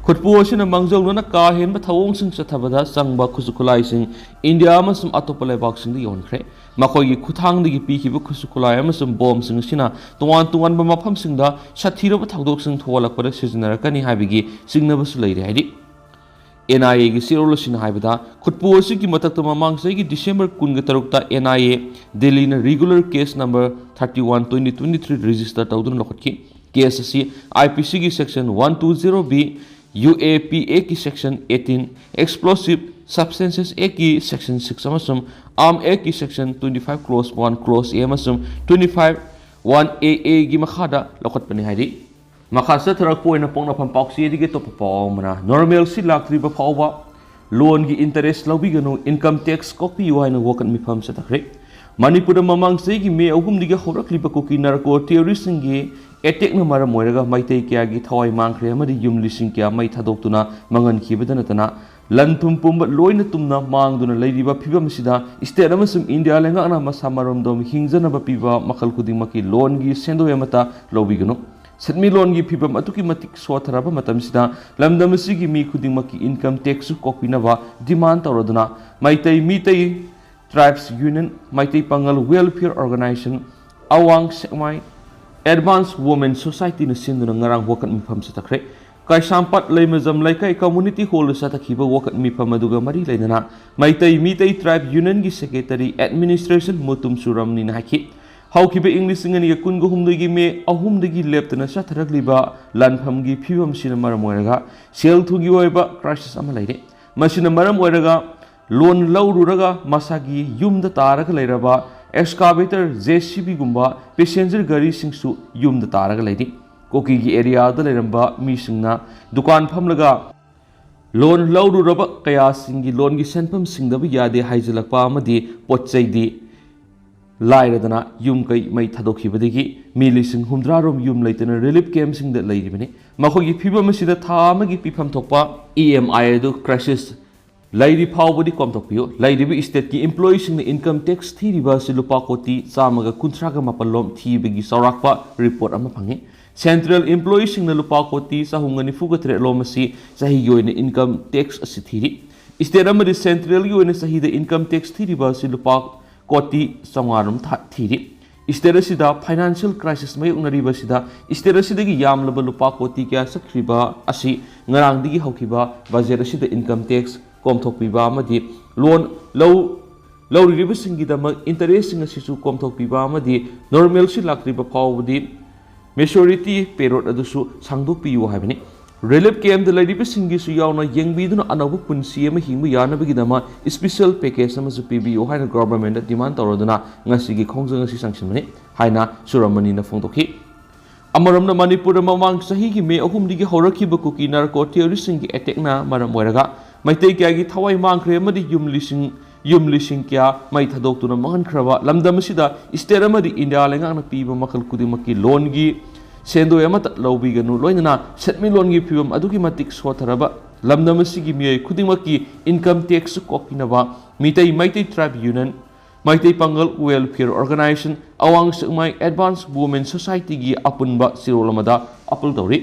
ꯈꯨꯠꯄꯨ ꯑꯁꯤꯅ ꯃꯥꯡꯖꯧꯅꯅ ꯀꯥ ꯍꯦꯟꯕ ꯊꯧꯑꯣꯡꯁꯤꯡ ꯆꯠꯊꯕꯗ ꯆꯪꯕ ꯈꯨꯠꯁꯨ ꯈꯨꯠꯂꯥꯏꯁꯤꯡ ꯏꯟꯗꯤꯌꯥ ꯑꯃꯁꯨꯡ ꯑꯇꯣꯞꯄ ꯂꯩꯕꯥꯛꯁꯤꯡꯗ ꯌꯧꯍꯟꯈ꯭ꯔꯦ꯫ ꯃꯈꯣꯏꯒꯤ ꯈꯨꯠꯊꯥꯡꯗꯒꯤ ꯄꯤꯈꯤꯕ ꯈꯨꯠꯁꯨ ꯈꯨꯠꯂꯥꯏ ꯑꯃꯁꯨꯡ ꯕꯣꯝꯁꯤꯡ ꯑꯁꯤꯅ ꯇꯣꯉꯥꯟ ꯇꯣꯉꯥꯟꯕ ꯃꯐꯝꯁꯤꯡꯗ ꯁꯥꯊꯤꯔꯕ ꯊꯧꯗꯣꯛꯁꯤꯡ ꯊꯣꯛꯍꯜꯂꯛꯄꯗ ꯁꯤꯖꯤꯟꯅꯔꯛꯀꯅꯤ ꯍꯥꯏꯕꯒꯤ ꯆꯤꯡꯅꯕꯁꯨ ꯂꯩꯔꯤ ꯍꯥꯏꯔꯤ꯫ NIAꯒꯤ ꯆꯦꯔꯣꯜ ꯑꯁꯤꯅ ꯍꯥꯏꯕꯗ, ꯈꯨꯠꯄꯨ ꯑꯁꯤꯒꯤ ꯃꯊꯛꯇ ꯃꯃꯥꯡ ꯆꯍꯤꯒꯤ December ꯀꯨꯟꯒ ꯇꯔꯨꯛꯇ NIA ꯗꯤꯜꯂꯤꯅ regular case number thirty one twenty twenty three register ꯇꯧꯗꯨꯅ ꯂꯧꯈꯠꯈꯤ꯫ Case ꯑꯁꯤ IPCꯒꯤ section one two zero B, UAPAꯒꯤ section eighteen, Explosive Substances Actꯀꯤ section six ꯑꯃꯁꯨꯡ Arms Actꯀꯤ section twenty five clause one clause A ꯑꯃꯁꯨꯡ twenty five one A Aꯒꯤ ꯃꯈꯥꯗ ꯂꯧꯈꯠꯄꯅꯤ ꯍꯥꯏꯔꯤ꯫ ꯃꯈꯥ ꯆꯠꯊꯔꯛꯄ ꯑꯣꯏꯅ ꯄꯣꯛꯅꯐꯝ ꯄꯥꯎꯆꯦꯗꯒꯤ ꯑꯇꯣꯞꯄ ꯄꯥꯎ ꯑꯃꯅ, normalcy ꯂꯥꯛꯇ꯭ꯔꯤꯕ ꯐꯥꯎꯕ loanꯒꯤ interest ꯂꯧꯕꯤꯒꯅꯨ, income tax ꯀꯣꯛꯄꯤꯌꯨ ꯍꯥꯏꯅ ꯋꯥꯀꯠ ꯃꯤꯐꯝ ꯆꯠꯊꯈ꯭ꯔꯦ꯫ ꯃꯅꯤꯄꯨꯔꯗ ꯃꯃꯥꯡ ꯆꯍꯤꯒꯤ May ꯑꯍꯨꯝꯗꯒꯤ ꯍꯧꯔꯛꯂꯤꯕ ꯀꯨꯀꯤ narco terroristꯁꯤꯡꯒꯤ attackꯅ ꯃꯔꯝ ꯑꯣꯏꯔꯒ ꯃꯩꯇꯩ ꯀꯌꯥꯒꯤ ꯊꯋꯥꯏ ꯃꯥꯡꯈ꯭ꯔꯦ ꯑꯃꯗꯤ ꯌꯨꯝ ꯂꯤꯁꯤꯡ ꯀꯌꯥ ꯃꯩ ꯊꯥꯗꯣꯛꯇꯨꯅ ꯃꯥꯡꯍꯟꯈꯤꯕꯗ ꯅꯠꯇꯅ ꯂꯟ ꯊꯨꯝ ꯄꯨꯝꯕ ꯂꯣꯏꯅ ꯇꯨꯝꯅ ꯃꯥꯡꯗꯨꯅ ꯂꯩꯔꯤꯕ ꯐꯤꯕꯝ ꯑꯁꯤꯗ state ꯑꯃꯁꯨꯡ ꯏꯟꯗꯤꯌꯥ ꯂꯩꯉꯥꯛꯅ ꯃꯁꯥ ꯃꯔꯣꯝꯗꯣꯝ ꯍꯤꯡꯖꯅꯕ ꯄꯤꯕ ꯃꯈꯜ ꯈꯨꯗꯤꯡꯃꯛꯀꯤ loanꯒꯤ ꯁꯦꯟꯗꯣꯏ ꯑꯃꯠꯇ ꯂꯧꯕꯤꯒꯅꯨ꯫ ꯁꯦꯟꯃꯤꯠꯂꯣꯟꯒꯤ ꯐꯤꯕꯝ ꯑꯗꯨꯛꯀꯤ ꯃꯇꯤꯛ ꯁꯣꯠꯊꯔꯕ ꯃꯇꯝꯁꯤꯗ ꯂꯝꯗꯝ ꯑꯁꯤꯒꯤ ꯃꯤ ꯈꯨꯗꯤꯡꯃꯛꯀꯤ income taxꯁꯨ ꯀꯣꯛꯄꯤꯅꯕ demand ꯇꯧꯔꯗꯨꯅ Meitei, Meitei Tribes Union, Meitei ꯄꯥꯉꯜ Welfare Organisation, ꯑꯋꯥꯡ ꯁꯦꯛꯃꯥꯏ Advance Women Societyꯅ ꯁꯤꯟꯗꯨꯅ ꯉꯔꯥꯡ ꯋꯥꯀꯠ ꯃꯤꯐꯝ ꯆꯠꯊꯈ꯭ꯔꯦ꯫ ꯀꯩꯁꯥꯝꯄꯥꯠ ꯂꯩꯃꯖꯝ ꯂꯩꯀꯥꯏ community hallꯗ ꯆꯠꯊꯈꯤꯕ ꯋꯥꯀꯠ ꯃꯤꯐꯝ ꯑꯗꯨꯒ ꯃꯔꯤ ꯂꯩꯅꯅ Meitei, Meitei Tribe Unionꯒꯤ secretary administration Mutum ꯆꯨꯔꯝꯅꯤꯅ ꯍꯥꯏꯈꯤ꯫ ꯍꯧꯈꯤꯕ ꯏꯪ ꯂꯤꯁꯤꯡ ꯑꯅꯤꯒ ꯀꯨꯟꯒ ꯍꯨꯝꯗꯣꯏꯒꯤ May ꯑꯍꯨꯝꯗꯒꯤ ꯂꯦꯞꯇꯅ ꯆꯠꯊꯔꯛꯂꯤꯕ ꯂꯥꯟꯐꯝꯒꯤ ꯐꯤꯕꯝꯁꯤꯅ ꯃꯔꯝ ꯑꯣꯏꯔꯒ ꯁꯦꯜ ꯊꯨꯝꯒꯤ ꯑꯣꯏꯕ crisis ꯑꯃ ꯂꯩꯔꯦ꯫ ꯃꯁꯤꯅ ꯃꯔꯝ ꯑꯣꯏꯔꯒ loan ꯂꯧꯔꯨꯔꯒ ꯃꯁꯥꯒꯤ ꯌꯨꯝꯗ ꯇꯥꯔꯒ ꯂꯩꯔꯕ excavator, JCBꯒꯨꯝꯕ passenger ꯒꯥꯔꯤꯁꯤꯡꯁꯨ ꯌꯨꯝꯗ ꯇꯥꯔꯒ ꯂꯩꯔꯤ꯫ ꯀꯨꯀꯤꯒꯤ areaꯗ ꯂꯩꯔꯝꯕ ꯃꯤꯁꯤꯡꯅ ꯗꯨꯀꯥꯟ ꯐꯝꯂꯒ ꯂꯣꯟ ꯂꯧꯔꯨꯔꯕ ꯀꯌꯥꯁꯤꯡꯒꯤ ꯂꯣꯟꯒꯤ ꯁꯦꯟꯐꯝ ꯁꯤꯡꯗꯕ ꯌꯥꯗꯦ ꯍꯥꯏꯖꯤꯜꯂꯛꯄ ꯑꯃꯗꯤ ꯄꯣꯠ ꯆꯩꯗꯤ ꯂꯥꯏꯔꯗꯅ ꯌꯨꯝ ꯀꯩ ꯃꯩ ꯊꯥꯗꯣꯛꯈꯤꯕꯗꯒꯤ ꯃꯤ ꯂꯤꯁꯤꯡ ꯍꯨꯝꯗ꯭ꯔꯥ ꯔꯣꯝ ꯌꯨꯝ ꯂꯩꯇꯅ ꯔꯤꯂꯤꯐ ꯀꯦꯝꯞꯁꯤꯡꯗ ꯂꯩꯔꯤꯕꯅꯤ꯫ ꯃꯈꯣꯏꯒꯤ ꯐꯤꯕꯝ ꯑꯁꯤꯗ ꯊꯥ ꯑꯃꯒꯤ ꯄꯤꯐꯝ ꯊꯣꯛꯄ ꯏ ꯑꯦꯝ ꯑꯥꯏ ꯑꯗꯨ ꯀ꯭ꯔꯥꯏꯁꯤꯁ ꯂꯩꯔꯤ ꯐꯥꯎꯕꯗꯤ ꯀꯣꯝꯊꯣꯛꯄꯤꯌꯨ꯫ ꯂꯩꯔꯤꯕ ꯏꯁꯇꯦꯠꯀꯤ ꯏꯝꯄ꯭ꯂꯣꯌꯤꯁꯤꯡꯅ ꯏꯟꯀꯝ ꯇꯦꯛꯁ ꯊꯤꯔꯤꯕ ꯑꯁꯤ ꯂꯨꯄꯥ ꯀꯣꯇꯤ ꯆꯥꯝꯃꯒ ꯀꯨꯟꯊ꯭ꯔꯥꯒ ꯃꯥꯄꯜ ꯂꯣꯝ ꯊꯤꯕꯒꯤ ꯆꯥꯎꯔꯥꯛꯄ ꯔꯤꯄꯣꯔꯠ ꯑꯃ ꯐꯪꯉꯤ꯫ ꯁꯦꯟꯇ꯭ꯔꯦꯜ ꯏꯝꯄ꯭ꯂꯣꯌꯤꯁꯤꯡꯅ ꯂꯨꯄꯥ ꯀꯣꯇꯤ ꯆꯍꯨꯝꯒ ꯅꯤꯐꯨꯒ ꯇꯔꯦꯠ ꯂꯣꯝ ꯑꯁꯤ ꯆꯍꯤꯒꯤ ꯑꯣꯏꯅ ꯏꯟꯀꯝ ꯇꯦꯛꯁ ꯑꯁꯤ ꯊꯤꯔꯤ꯫ ꯏꯁꯇꯦꯠ ꯑꯃꯗꯤ ꯁꯦꯟꯇ꯭ꯔꯦꯜꯒꯤ ꯑꯣꯏꯅ ꯆꯍꯤꯗ ꯏꯟꯀꯝ ꯇꯦꯛꯁ ꯊꯤꯔꯤꯕ ꯑꯁꯤ ꯂꯨꯄꯥ ꯀꯣꯇꯤ ꯆꯥꯝꯃꯉꯥ ꯔꯣꯝ ꯊꯥ-, ꯊꯤꯔꯤ꯫ ꯏꯁꯇꯦꯠ ꯑꯁꯤꯗ ꯐꯥꯏꯅꯥꯟꯁꯤꯌꯦꯜ ꯀ꯭ꯔꯥꯏꯁꯤꯁ ꯃꯥꯌꯣꯛꯅꯔꯤꯕ ꯑꯁꯤꯗ ꯏꯁꯇꯦꯠ ꯑꯁꯤꯗꯒꯤ ꯌꯥꯝꯂꯕ ꯂꯨꯄꯥ ꯀꯣꯇꯤ ꯀꯌꯥ ꯆꯠꯈ꯭ꯔꯤꯕ ꯑꯁꯤ ꯉꯔꯥꯡꯗꯒꯤ ꯍꯧꯈꯤꯕ ꯕꯖꯦꯠ ꯑꯁꯤꯗ ꯏꯟꯀꯝ ꯇꯦꯛꯁ ꯀꯣꯝꯊꯣꯛꯄꯤꯕ ꯑꯃꯗꯤ ꯂꯣꯟ ꯂꯧ-, ꯂꯧꯔꯤꯕꯁꯤꯡꯒꯤꯗꯃꯛ ꯏꯟꯇꯔꯦꯁꯁꯤꯡ ꯑꯁꯤꯁꯨ ꯀꯣꯝꯊꯣꯛꯄꯤꯕ ꯑꯃꯗꯤ ꯅꯣꯔꯃꯦꯜꯁꯤ ꯂꯥꯛꯇ꯭ꯔꯤꯕ ꯐꯥꯎꯕꯗꯤ ꯃꯦꯆꯣꯔꯤꯇꯤ ꯄꯦꯔꯣꯠ ꯑꯗꯨꯁꯨ ꯁꯥꯡꯗꯣꯛꯄꯤꯌꯨ ꯍꯥꯏꯕꯅꯤ꯫ ꯔꯤꯂꯤꯐ ꯀꯦꯝꯞꯇ ꯂꯩꯔꯤꯕꯁꯤꯡꯒꯤꯁꯨ ꯌꯥꯎꯅ ꯌꯦꯡꯕꯤꯗꯨꯅ ꯑꯅꯧꯕ ꯄꯨꯟꯁꯤ ꯑꯃ ꯍꯤꯡꯕ ꯌꯥꯅꯕꯒꯤꯗꯃꯛ ꯏꯁꯄꯤꯁꯦꯜ ꯄꯦꯀꯦꯖ ꯑꯃꯁꯨ ꯄꯤꯕꯤꯌꯨ ꯍꯥꯏꯅ ꯒꯣꯚꯔꯟꯃꯦꯟꯠꯇ ꯗꯤꯃꯥꯟ ꯇꯧꯔꯗꯨꯅ ꯉꯁꯤꯒꯤ ꯈꯣꯡꯖꯪ ꯑꯁꯤ ꯆꯪꯁꯤꯟꯕꯅꯤ ꯍꯥꯏꯅ ꯁꯨꯔꯃꯅꯤꯅ ꯐꯣꯡꯗꯣꯛꯈꯤ꯫ ꯑꯃꯔꯣꯝꯗ ꯃꯅꯤꯄꯨꯔꯗ ꯃꯃꯥꯡ ꯆꯍꯤꯒꯤ ꯃꯦ ꯑꯍꯨꯝꯗꯒꯤ ꯍꯧꯔꯛꯈꯤꯕ ꯀꯨꯀꯤ ꯅꯥꯔꯀꯣ ꯇꯦꯔꯣꯔꯤꯁꯁꯤꯡꯒꯤ ꯑꯦꯇꯦꯛꯅ ꯃꯔꯝ ꯑꯣꯏꯔꯒ ꯃꯩꯇꯩ ꯀꯌꯥꯒꯤ ꯊꯋꯥꯏ ꯃꯥꯡꯈ꯭ꯔꯦ ꯑꯃꯗꯤ ꯌꯨꯝ ꯂꯤꯁꯤꯡ, ꯌꯨꯝ ꯂꯤꯁꯤꯡ ꯀꯌꯥ ꯃꯩ ꯊꯥꯗꯣꯛꯇꯨꯅ ꯃꯥꯡꯍꯟꯈ꯭ꯔꯕ ꯂꯝꯗꯝ ꯑꯁꯤꯗ ꯏꯁꯇꯦꯠ ꯑꯃꯗꯤ ꯏꯟꯗꯤꯌꯥ ꯂꯩꯉꯥꯛꯅ ꯄꯤꯕ ꯃꯈꯜ ꯈꯨꯗꯤꯡꯃꯛꯀꯤ ꯂꯣꯟꯒꯤ ꯁꯦꯟꯗꯣꯏ ꯑꯃꯠꯇ ꯂꯧꯕꯤꯒꯅꯨ, ꯂꯣꯏꯅꯅ ꯁꯦꯟꯃꯤꯠꯂꯣꯟꯒꯤ ꯐꯤꯕꯝ ꯑꯗꯨꯛꯀꯤ ꯃꯇꯤꯛ ꯁꯣꯠꯊꯔꯕ ꯂꯝꯗꯝ ꯑꯁꯤꯒꯤ ꯃꯤꯑꯣꯏ ꯈꯨꯗꯤꯡꯃꯛꯀꯤ ꯏꯟꯀꯝ ꯇꯦꯛꯁ ꯀꯣꯛꯄꯤꯅꯕ ꯃꯤꯇꯩ, ꯃꯩꯇꯩ ꯇ꯭ꯔꯥꯏꯕ ꯌꯨꯅꯤꯌꯟ, ꯃꯩꯇꯩ ꯄꯥꯉꯜ ꯋꯦꯜꯐꯤꯌꯔ ꯑꯣꯔꯒꯅꯥꯏꯖꯦꯁꯟ, ꯑꯋꯥꯡ ꯁꯦꯛꯃꯥꯏ ꯑꯦꯗꯚꯥꯟꯁ ꯋꯨꯃꯦꯟ ꯁꯣꯁꯥꯏꯇꯤꯒꯤ ꯑꯄꯨꯟꯕ ꯆꯦꯔꯣꯜ ꯑꯃꯗ ꯑꯄꯤꯜ ꯇꯧꯔꯤ꯫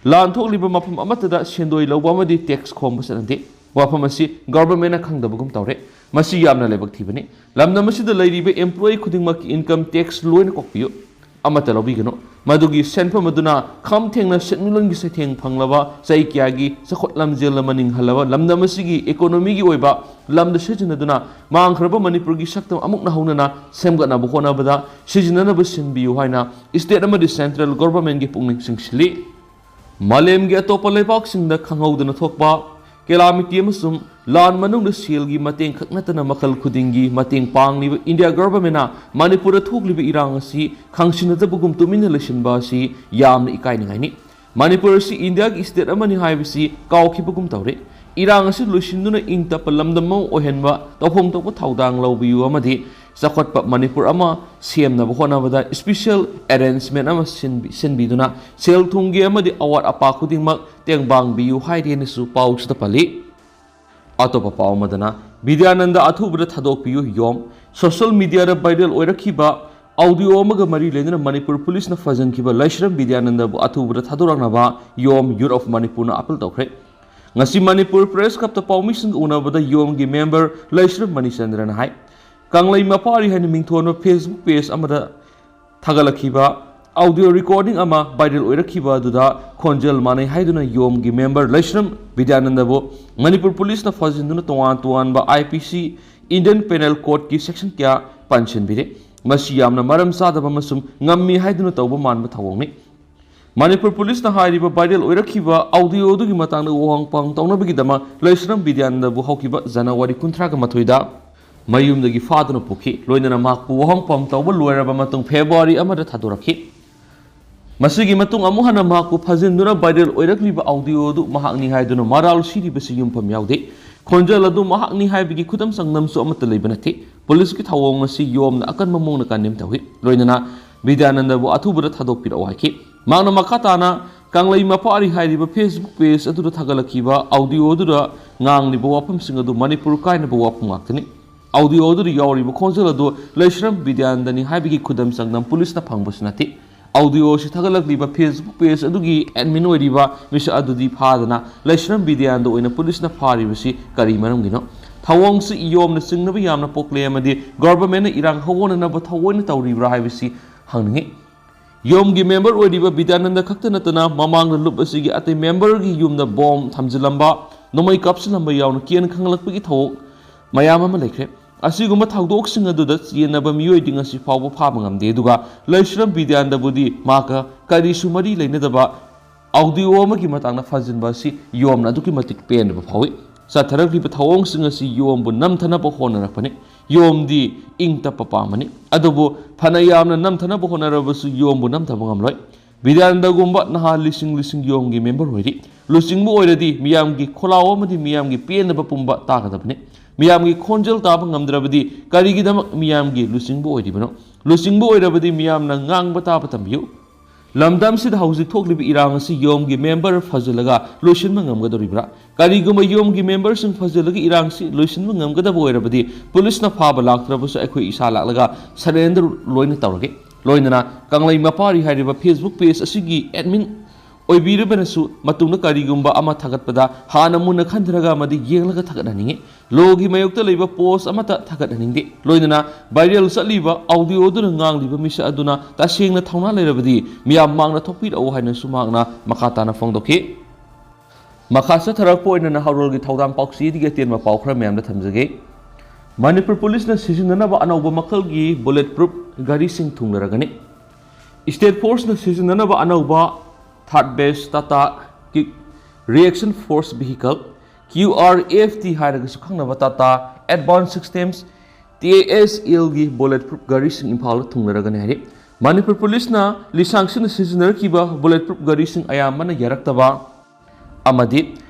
ꯂꯥꯟ ꯊꯣꯛꯂꯤꯕ ꯃꯐꯝ ꯑꯃꯠꯇꯗ ꯁꯦꯟꯗꯣꯏ ꯂꯧꯕ ꯑꯃꯗꯤ ꯇꯦꯛꯁ ꯈꯣꯝꯕ ꯆꯠꯅꯗꯦ꯫ ꯋꯥꯐꯝ ꯑꯁꯤ ꯒꯣꯚꯔꯟꯃꯦꯟꯠꯅ ꯈꯪꯗꯕꯒꯨꯝ ꯇꯧꯔꯦ꯫ ꯃꯁꯤ ꯌꯥꯝꯅ ꯂꯥꯏꯕꯛ ꯊꯤꯕꯅꯤ꯫ ꯂꯝꯗꯝ ꯑꯁꯤꯗ ꯂꯩꯔꯤꯕ ꯑꯦꯝꯄ꯭ꯂꯣꯌꯤ ꯈꯨꯗꯤꯡꯃꯛꯀꯤ ꯏꯟꯀꯝ ꯇꯦꯛꯁ ꯂꯣꯏꯅ ꯀꯣꯛꯄꯤꯌꯨ꯫ ꯑꯃꯠꯇ ꯂꯧꯕꯤꯒꯅꯨ꯫ ꯃꯗꯨꯒꯤ ꯁꯦꯟꯐꯝ ꯑꯗꯨꯅ ꯈꯝ ꯊꯦꯡꯅ ꯁꯦꯟꯃꯤꯠꯂꯣꯟꯒꯤ ꯆꯩꯊꯦꯡ ꯐꯪꯂꯕ ꯆꯍꯤ ꯀꯌꯥꯒꯤ ꯆꯥꯎꯈꯠ ꯂꯝꯖꯦꯜ ꯑꯃ ꯅꯤꯡꯍꯜꯂꯕ ꯂꯝꯗꯝ ꯑꯁꯤꯒꯤ ꯏꯀꯣꯅꯣꯃꯤꯒꯤ ꯑꯣꯏꯕ ꯂꯝꯗ ꯁꯤꯖꯤꯟꯅꯗꯨꯅ ꯃꯥꯡꯈ꯭ꯔꯕ ꯃꯅꯤꯄꯨꯔꯒꯤ ꯁꯛꯇꯝ ꯑꯃꯨꯛ ꯅꯧꯍꯧꯅꯅ ꯁꯦꯝꯒꯠꯅꯕ ꯍꯣꯠꯅꯕꯗ ꯁꯤꯖꯤꯟꯅꯅꯕ ꯁꯤꯟꯕꯤꯌꯨ ꯍꯥꯏꯅ ꯏꯁꯇꯦꯠ ꯑꯃꯗꯤ ꯁꯦꯟꯇ꯭ꯔꯦꯜ ꯒꯣꯚꯔꯟꯃꯦꯟꯠꯀꯤ ꯄꯨꯛꯅꯤꯡ ꯆꯤꯡꯁꯤꯜꯂꯤ꯫ ꯃꯥꯂꯦꯝꯒꯤ ꯑꯇꯣꯞꯄ ꯂꯩꯕꯥꯛꯁꯤꯡꯗ ꯈꯪꯍꯧꯗꯅ ꯊꯣꯛꯄ ꯀꯦꯂꯥꯃꯤꯇꯤ ꯑꯃꯁꯨꯡ ꯂꯥꯟ ꯃꯅꯨꯡꯗ ꯁꯦꯜꯒꯤ ꯃꯇꯦꯡ ꯈꯛ ꯅꯠꯇꯅ ꯃꯈꯜ ꯈꯨꯗꯤꯡꯒꯤ ꯃꯇꯦꯡ ꯄꯥꯡꯂꯤꯕ ꯏꯟꯗꯤꯌꯥ ꯒꯣꯚꯔꯟꯃꯦꯟꯠꯅ ꯃꯅꯤꯄꯨꯔꯗ ꯊꯣꯛꯂꯤꯕ ꯏꯔꯥꯡ ꯑꯁꯤ ꯈꯪꯁꯤꯟꯅꯗꯕꯒꯨꯝ ꯇꯨꯃꯤꯟꯅ ꯂꯩꯁꯤꯟꯕ ꯑꯁꯤ ꯌꯥꯝꯅ ꯏꯀꯥꯏꯅꯤꯡꯉꯥꯏꯅꯤ꯫ ꯃꯅꯤꯄꯨꯔ ꯑꯁꯤ ꯏꯟꯗꯤꯌꯥꯒꯤ ꯁ꯭ꯇꯦꯠ ꯑꯃꯅꯤ ꯍꯥꯏꯕꯁꯤ ꯀꯥꯎꯈꯤꯕꯒꯨꯝ ꯇꯧꯔꯦ꯫ ꯏꯔꯥꯡ ꯑꯁꯤ ꯂꯣꯏꯁꯤꯟꯗꯨꯅ ꯏꯪ ꯇꯞꯄ ꯂꯝꯗꯝ ꯑꯃ ꯑꯣꯏꯍꯟꯕ ꯇꯧꯐꯝ ꯊꯣꯛꯄ ꯊꯧꯗꯥꯡ ꯂꯧꯕꯤꯌꯨ ꯑꯃꯗꯤ ꯆꯥꯎꯈꯠꯄ ꯃꯅꯤꯄꯨꯔ ꯑꯃ ꯁꯦꯝꯅꯕ ꯍꯣꯠꯅꯕꯗ ꯁ꯭ꯄꯤꯁꯦꯜ ꯑꯦꯔꯦꯟꯖꯃꯦꯟ ꯑꯃ ꯁꯤꯟꯕꯤ-, ꯁꯤꯟꯕꯤꯗꯨꯅ ꯁꯦꯜ ꯊꯨꯝꯒꯤ ꯑꯃꯗꯤ ꯑꯋꯥꯠ ꯑꯄꯥ ꯈꯨꯗꯤꯡꯃꯛ ꯇꯦꯡꯕꯥꯡꯕꯤꯌꯨ ꯍꯥꯏꯔꯦꯅꯁꯨ ꯄꯥꯎꯁꯤꯗ ꯄꯜꯂꯤ꯫ ꯑꯇꯣꯞꯄ ꯄꯥꯎ ꯑꯃꯗꯅ, ꯕꯤꯗ꯭ꯌꯥꯅꯟꯗ ꯑꯊꯨꯕꯗ ꯊꯥꯗꯣꯛꯄꯤꯌꯨ, ꯌꯣꯝ꯫ ꯁꯣꯁꯤꯌꯦꯜ ꯃꯤꯗꯤꯌꯥꯗ ꯚꯥꯏꯔꯦꯜ ꯑꯣꯏꯔꯛꯈꯤꯕ ꯑꯣꯗꯤꯑꯣ ꯑꯃꯒ ꯃꯔꯤ ꯂꯩꯅꯅ ꯃꯅꯤꯄꯨꯔ ꯄꯨꯂꯤꯁꯅ ꯐꯥꯖꯤꯟꯈꯤꯕ ꯂꯩꯁ꯭ꯔꯝ ꯕꯤꯗ꯭ꯌꯥꯅꯟꯗꯕꯨ ꯑꯊꯨꯕꯗ ꯊꯥꯗꯣꯔꯛꯅꯕ ꯌꯣꯝ ꯌꯨꯠ ꯑꯣꯐ ꯃꯅꯤꯄꯨꯔꯅ ꯑꯄꯤꯜ ꯇꯧꯈ꯭ꯔꯦ꯫ ꯉꯁꯤ ꯃꯅꯤꯄꯨꯔ ꯄ꯭ꯔꯦꯁ ꯀ꯭ꯂꯕꯇ ꯄꯥꯎꯃꯤꯁꯤꯡꯒ ꯎꯅꯕꯗ ꯌꯣꯝꯒꯤ ꯃꯦꯝꯕꯔ ꯂꯩꯁ꯭ꯔꯝ ꯃꯅꯤꯆꯟꯗ꯭ꯔꯅ ꯍꯥꯏ, ꯀꯪꯂꯩ ꯃꯄꯥꯔꯤ ꯍꯥꯏꯅ ꯃꯤꯡꯊꯣꯟꯕ ꯐꯦꯁꯕꯨꯛ ꯄꯦꯖ ꯑꯃꯗ ꯊꯥꯒꯠꯂꯛꯈꯤꯕ ꯑꯣꯗꯤꯑꯣ ꯔꯦꯀꯣꯔꯗꯤꯡ ꯑꯃ ꯚꯥꯏꯔꯦꯜ ꯑꯣꯏꯔꯛꯈꯤꯕ ꯑꯗꯨꯗ ꯈꯣꯟꯖꯦꯜ ꯃꯥꯟꯅꯩ ꯍꯥꯏꯗꯨꯅ ꯌꯣꯝꯒꯤ ꯃꯦꯝꯕꯔ ꯂꯩꯁ꯭ꯔꯝ ꯕꯤꯗ꯭ꯌꯥꯅꯟꯗꯕꯨ ꯃꯅꯤꯄꯨꯔ ꯄꯨꯂꯤꯁꯅ ꯐꯥꯖꯤꯟꯗꯨꯅ ꯇꯣꯉꯥꯟ ꯇꯣꯉꯥꯟꯕ ꯑꯥꯏ ꯄꯤ ꯁꯤ, ꯏꯟꯗꯤꯌꯟ ꯄꯦꯅꯦꯜ ꯀꯣꯗꯀꯤ ꯁꯦꯛꯁꯟ ꯀꯌꯥ ꯄꯟꯁꯤꯟꯕꯤꯔꯦ꯫ ꯃꯁꯤ ꯌꯥꯝꯅ ꯃꯔꯝ ꯆꯥꯗꯕ ꯑꯃꯁꯨꯡ ꯉꯝꯃꯤ ꯍꯥꯏꯗꯨꯅ ꯇꯧꯕ ꯃꯥꯟꯕ ꯊꯧꯑꯣꯡꯅꯤ꯫ ꯃꯅꯤꯄꯨꯔ ꯄꯨꯂꯤꯁꯅ ꯍꯥꯏꯔꯤꯕ ꯚꯥꯏꯔꯦꯜ ꯑꯣꯏꯔꯛꯈꯤꯕ ꯑꯣꯗꯤꯑꯣ ꯑꯗꯨꯒꯤ ꯃꯇꯥꯡꯗ ꯋꯥꯍꯪ ꯄꯥꯎꯍꯪ ꯇꯧꯅꯕꯒꯤꯗꯃꯛ ꯂꯩꯁ꯭ꯔꯝ ꯕꯤꯗ꯭ꯌꯥꯅꯟꯗꯕꯨ ꯍꯧꯈꯤꯕ ꯖꯅꯋꯥꯔꯤ ꯀꯨꯟꯊ꯭ꯔꯥꯒ ꯃꯥꯊꯣꯏꯗ ꯃꯌꯨꯝꯗꯒꯤ ꯐꯥꯗꯨꯅ ꯄꯨꯈꯤ꯫ ꯂꯣꯏꯅꯅ ꯃꯍꯥꯛꯄꯨ ꯋꯥꯍꯪ ꯄꯥꯎꯍꯪ ꯇꯧꯕ ꯂꯣꯏꯔꯕ ꯃꯇꯨꯡ ꯐꯦꯕ꯭ꯔꯨꯋꯥꯔꯤ ꯑꯃꯗ ꯊꯥꯗꯣꯔꯛꯈꯤ꯫ ꯃꯁꯤꯒꯤ ꯃꯇꯨꯡ ꯑꯃꯨꯛ ꯍꯟꯅ ꯃꯍꯥꯛꯄꯨ ꯐꯥꯖꯤꯟꯗꯨꯅ ꯚꯥꯏꯔꯦꯜ ꯑꯣꯏꯔꯛꯂꯤꯕ ꯑꯣꯗꯤꯑꯣ ꯑꯗꯨ ꯃꯍꯥꯛꯅꯤ ꯍꯥꯏꯗꯨꯅ ꯃꯔꯥꯜ ꯁꯤꯔꯤꯕꯁꯤ ꯌꯨꯝꯐꯝ ꯌꯥꯎꯗꯦ꯫ ꯈꯣꯟꯖꯦꯜ ꯑꯗꯨ ꯃꯍꯥꯛꯅꯤ ꯍꯥꯏꯕꯒꯤ ꯈꯨꯗꯝ ꯆꯥꯡꯗꯝꯁꯨ ꯑꯃꯠꯇ ꯂꯩꯕ ꯅꯠꯇꯦ꯫ ꯄꯨꯂꯤꯁꯀꯤ ꯊꯧꯑꯣꯡ ꯑꯁꯤ ꯌꯣꯝꯅ ꯑꯀꯟꯕ ꯃꯑꯣꯡꯗ ꯀꯟꯗꯦꯝ ꯇꯧꯏ꯫ ꯂꯣꯏꯅꯅ ꯕꯤꯗ꯭ꯌꯥꯅꯟꯗꯕꯨ ꯑꯊꯨꯕꯗ ꯊꯥꯗꯣꯛꯄꯤꯔꯛꯑꯣ ꯍꯥꯏꯈꯤ꯫ ꯃꯍꯥꯛꯅ ꯃꯈꯥ ꯇꯥꯅ ꯀꯪꯂꯩ ꯃꯄꯥꯔꯤ ꯍꯥꯏꯔꯤꯕ ꯐꯦꯁꯕꯨꯛ ꯄꯦꯖ ꯑꯗꯨꯗ ꯊꯥꯒꯠꯂꯛꯈꯤꯕ ꯑꯣꯗꯤꯑꯣ ꯑꯗꯨꯗ ꯉꯥꯡꯂꯤꯕ ꯋꯥꯐꯝꯁꯤꯡ ꯑꯗꯨ ꯃꯅꯤꯄꯨꯔ ꯀꯥꯏꯅꯕ ꯋꯥꯐꯝ ꯉꯥꯛꯇꯅꯤ꯫ ꯑꯣꯗꯤꯑꯣ ꯑꯗꯨꯗ ꯌꯥꯎꯔꯤꯕ ꯈꯣꯟꯖꯦꯜ ꯑꯗꯨ ꯂꯩꯁ꯭ꯔꯝ ꯕꯤꯗ꯭ꯌꯥꯅꯟꯗꯅꯤ ꯍꯥꯏꯕꯒꯤ ꯈꯨꯗꯝ ꯆꯥꯡꯗꯝ ꯄꯨꯂꯤꯁꯅ ꯐꯪꯕꯁꯨ ꯅꯠꯇꯦ꯫ ꯑꯣꯗꯤꯑꯣ ꯑꯁꯤ ꯊꯥꯒꯠꯂꯛꯂꯤꯕ ꯐꯦꯁꯕꯨꯛ ꯄꯦꯖ ꯑꯗꯨꯒꯤ ꯑꯦꯗꯃꯤꯟ ꯑꯣꯏꯔꯤꯕ ꯃꯤꯁꯛ ꯑꯗꯨꯗꯤ ꯐꯥꯗꯅ ꯂꯩꯁ꯭ꯔꯝ ꯕꯤꯗ꯭ꯌꯥꯅꯟꯗ ꯑꯣꯏꯅ ꯄꯨꯂꯤꯁꯅ ꯐꯥꯔꯤꯕꯁꯤ ꯀꯔꯤ ꯃꯔꯝꯒꯤꯅꯣ? ꯊꯧꯑꯣꯡꯁꯤ ꯌꯣꯝꯅ ꯆꯤꯡꯅꯕ ꯌꯥꯝꯅ ꯄꯣꯛꯂꯦ ꯑꯃꯗꯤ ꯒꯣꯚꯔꯟꯃꯦꯟꯠꯅ ꯏꯔꯥꯡ ꯍꯧꯑꯣꯟꯅꯅꯕ ꯊꯑꯣꯏꯅ ꯇꯧꯔꯤꯕ꯭ꯔꯥ ꯍꯥꯏꯕꯁꯤ ꯍꯪꯅꯤꯡꯏ꯫ ꯌꯣꯝꯒꯤ ꯃꯦꯝꯕꯔ ꯑꯣꯏꯔꯤꯕ ꯕꯤꯗ꯭ꯌꯥꯅꯟꯗ ꯈꯛꯇ ꯅꯠꯇꯅ ꯃꯃꯥꯡꯗ ꯂꯨꯞ ꯑꯁꯤꯒꯤ ꯑꯇꯩ ꯃꯦꯝꯕꯔꯒꯤ ꯌꯨꯝꯗ ꯕꯣꯝ ꯊꯝꯖꯤꯜꯂꯝꯕ, ꯅꯣꯡꯃꯩ ꯀꯥꯞꯁꯤꯜꯂꯝꯕ ꯌꯥꯎꯅ ꯀꯤꯍꯟ ꯈꯪꯍꯜꯂꯛꯄꯒꯤ ꯊꯧꯑꯣꯡ ꯃꯌꯥꯝ ꯑꯃ ꯂꯩꯈ꯭ꯔꯦ꯫ ꯑꯁꯤꯒꯨꯝꯕ ꯊꯧꯗꯣꯛꯁꯤꯡ ꯑꯗꯨꯗ ꯆꯦꯟꯅꯕ ꯃꯤꯑꯣꯏꯗꯤ ꯉꯁꯤ ꯐꯥꯎꯕ ꯐꯥꯕ ꯉꯝꯗꯦ꯫ ꯑꯗꯨꯒ ꯂꯩꯁ꯭ꯔꯝ ꯕꯤꯗ꯭ꯌꯥꯅꯟꯗꯕꯨꯗꯤ ꯃꯍꯥꯛꯀ ꯀꯔꯤꯁꯨ ꯃꯔꯤ ꯂꯩꯅꯗꯕ ꯑꯣꯗꯤꯑꯣ ꯑꯃꯒꯤ ꯃꯇꯥꯡꯗ ꯐꯥꯖꯤꯟꯕ ꯑꯁꯤ ꯌꯣꯝꯅ ꯑꯗꯨꯛꯀꯤ ꯃꯇꯤꯛ ꯄꯦꯟꯗꯕ ꯐꯥꯎꯏ꯫ ꯆꯠꯊꯔꯛꯂꯤꯕ ꯊꯧꯑꯣꯡꯁꯤꯡ ꯑꯁꯤ ꯌꯣꯝꯕꯨ ꯅꯝꯊꯅꯕ ꯍꯣꯠꯅꯔꯛꯄꯅꯤ꯫ ꯌꯣꯝꯗꯤ ꯏꯪ ꯇꯞꯄ ꯄꯥꯝꯕꯅꯤ꯫ ꯑꯗꯨꯕꯨ ꯐꯅ ꯌꯥꯝꯅ ꯅꯝꯊꯅꯕ ꯍꯣꯠꯅꯔꯕꯁꯨ ꯌꯣꯝꯕꯨ ꯅꯝꯊꯕ ꯉꯝꯂꯣꯏ꯫ ꯕꯤꯗ꯭ꯌꯥꯅꯟꯗꯒꯨꯝꯕ ꯅꯍꯥ ꯂꯤꯁꯤꯡ ꯂꯤꯁꯤꯡ ꯌꯣꯝꯒꯤ ꯃꯦꯝꯕꯔ ꯑꯣꯏꯔꯤ꯫ ꯂꯨꯆꯤꯡꯕ ꯑꯣꯏꯔꯗꯤ ꯃꯤꯌꯥꯝꯒꯤ ꯈꯣꯜꯂꯥꯎ ꯑꯃꯗꯤ ꯃꯤꯌꯥꯝꯒꯤ ꯄꯦꯟꯅꯕ ꯄꯨꯝꯕ ꯇꯥꯒꯗꯕꯅꯤ꯫ ꯃꯤꯌꯥꯝꯒꯤ ꯈꯣꯟꯖꯦꯜ ꯇꯥꯕ ꯉꯝꯗ꯭ꯔꯕꯗꯤ ꯀꯔꯤꯒꯤꯗꯃꯛ ꯃꯤꯌꯥꯝꯒꯤ ꯂꯨꯆꯤꯡꯕ ꯑꯣꯏꯔꯤꯕꯅꯣ? ꯂꯨꯆꯤꯡꯕ ꯑꯣꯏꯔꯕꯗꯤ ꯃꯤꯌꯥꯝꯅ ꯉꯥꯡꯕ ꯇꯥꯕ ꯇꯝꯕꯤꯌꯨ꯫ ꯂꯝꯗꯝꯁꯤꯗ ꯍꯧꯖꯤꯛ ꯊꯣꯛꯂꯤꯕ ꯏꯔꯥꯡ ꯑꯁꯤ ꯌꯣꯝꯒꯤ ꯃꯦꯝꯕꯔ ꯐꯖꯤꯜꯂꯒ ꯂꯣꯏꯁꯤꯟꯕ ꯉꯝꯒꯗꯧꯔꯤꯕ꯭ꯔꯥ? ꯀꯔꯤꯒꯨꯝꯕ ꯌꯣꯝꯒꯤ ꯃꯦꯝꯕꯔꯁꯤꯡ ꯐꯖꯤꯜꯂꯒ ꯏꯔꯥꯡꯁꯤ ꯂꯣꯏꯁꯤꯟꯕ ꯉꯝꯒꯗꯕ ꯑꯣꯏꯔꯕꯗꯤ ꯄꯨꯂꯤꯁꯅ ꯐꯥꯕ ꯂꯥꯛꯇ꯭ꯔꯕꯁꯨ ꯑꯩꯈꯣꯏ ꯏꯁꯥ ꯂꯥꯛꯂꯒ ꯁꯔꯦꯟꯗꯔ ꯂꯣꯏꯅ ꯇꯧꯔꯒꯦ꯫ ꯂꯣꯏꯅꯅ ꯀꯪꯂꯩ ꯃꯄꯥꯔꯤ ꯍꯥꯏꯔꯤꯕ Facebook ꯄꯦꯖ ꯑꯁꯤꯒꯤ ꯑꯦꯗꯃꯤꯟ ꯑꯣꯏꯕꯤꯔꯕꯅꯁꯨ ꯃꯇꯨꯡꯗ ꯀꯔꯤꯒꯨꯝꯕ ꯑꯃ ꯊꯥꯒꯠꯄꯗ ꯍꯥꯟꯅ ꯃꯨꯟꯅ ꯈꯟꯊꯔꯒ ꯑꯃꯗꯤ ꯌꯦꯡꯂꯒ ꯊꯥꯒꯠꯍꯟꯅꯤꯡꯉꯤ꯫ ꯂꯣꯒꯤ ꯃꯥꯌꯣꯛꯇ ꯂꯩꯕ ꯄꯣꯁ ꯑꯃꯠꯇ ꯊꯥꯒꯠꯍꯟꯅꯤꯡꯗꯦ꯫ ꯂꯣꯏꯅꯅ ꯚꯥꯏꯔꯦꯜ ꯆꯠꯂꯤꯕ ꯑꯥꯎꯗꯤꯑꯣꯗꯨꯅ ꯉꯥꯡꯂꯤꯕ ꯃꯤꯁꯛ ꯑꯗꯨꯅ ꯇꯁꯦꯡꯅ ꯊꯧꯅꯥ ꯂꯩꯔꯕꯗꯤ ꯃꯤꯌꯥꯝ ꯃꯥꯡꯗ ꯊꯣꯛꯄꯤꯔꯛꯎ ꯍꯥꯏꯅꯁꯨ ꯃꯍꯥꯛꯅ ꯃꯈꯥ ꯇꯥꯅ ꯐꯣꯡꯗꯣꯛꯈꯤ꯫ ꯃꯈꯥ ꯆꯠꯊꯔꯛꯄ ꯑꯣꯏꯅ ꯅꯍꯥꯔꯣꯜꯒꯤ ꯊꯧꯗꯥꯡ ꯄꯥꯎꯆꯦꯗꯒꯤ ꯑꯇꯦꯟꯕ ꯄꯥꯎ ꯈꯔ ꯃꯌꯥꯝꯗ ꯊꯝꯖꯒꯦ꯫ ꯃꯅꯤꯄꯨꯔ ꯄꯨꯂꯤꯁꯅ ꯁꯤꯖꯤꯟꯅꯅꯕ ꯑꯅꯧꯕ ꯃꯈꯜꯒꯤ ꯕꯨꯂꯦꯠ ꯄ꯭ꯔꯨꯞ ꯒꯥꯔꯤꯁꯤꯡ ꯊꯨꯡꯂꯔꯒꯅꯤ꯫ ꯁ꯭ꯇꯦꯠ ꯐꯣꯔꯁꯅ ꯁꯤꯖꯤꯟꯅꯅꯕ ꯑꯅꯧꯕ ꯊꯥꯔꯠ ꯕꯦꯁ Tata quick reaction force vehicle, Q R F T ꯍꯥꯏꯔꯒꯁꯨ ꯈꯪꯅꯕ Tata advanced systems, T A S ꯑꯦꯜꯒꯤ ꯕꯨꯂꯦꯠ ꯄ꯭ꯔꯨꯞ ꯒꯥꯔꯤꯁꯤꯡ ꯏꯝꯐꯥꯜꯗ ꯊꯨꯡꯂꯔꯒꯅꯤ ꯍꯥꯏꯔꯤ꯫ ꯃꯅꯤꯄꯨꯔ ꯄꯨꯂꯤꯁꯅ ꯂꯤꯁꯥꯡꯁꯤꯠꯅ ꯁꯤꯖꯤꯟꯅꯔꯛꯈꯤꯕ ꯕꯨꯂꯦꯠ ꯄ꯭ꯔꯨꯞ ꯒꯥꯔꯤꯁꯤꯡ ꯑꯌꯥꯝꯕꯅ ꯌꯥꯔꯛꯇꯕ ꯑꯃꯗꯤ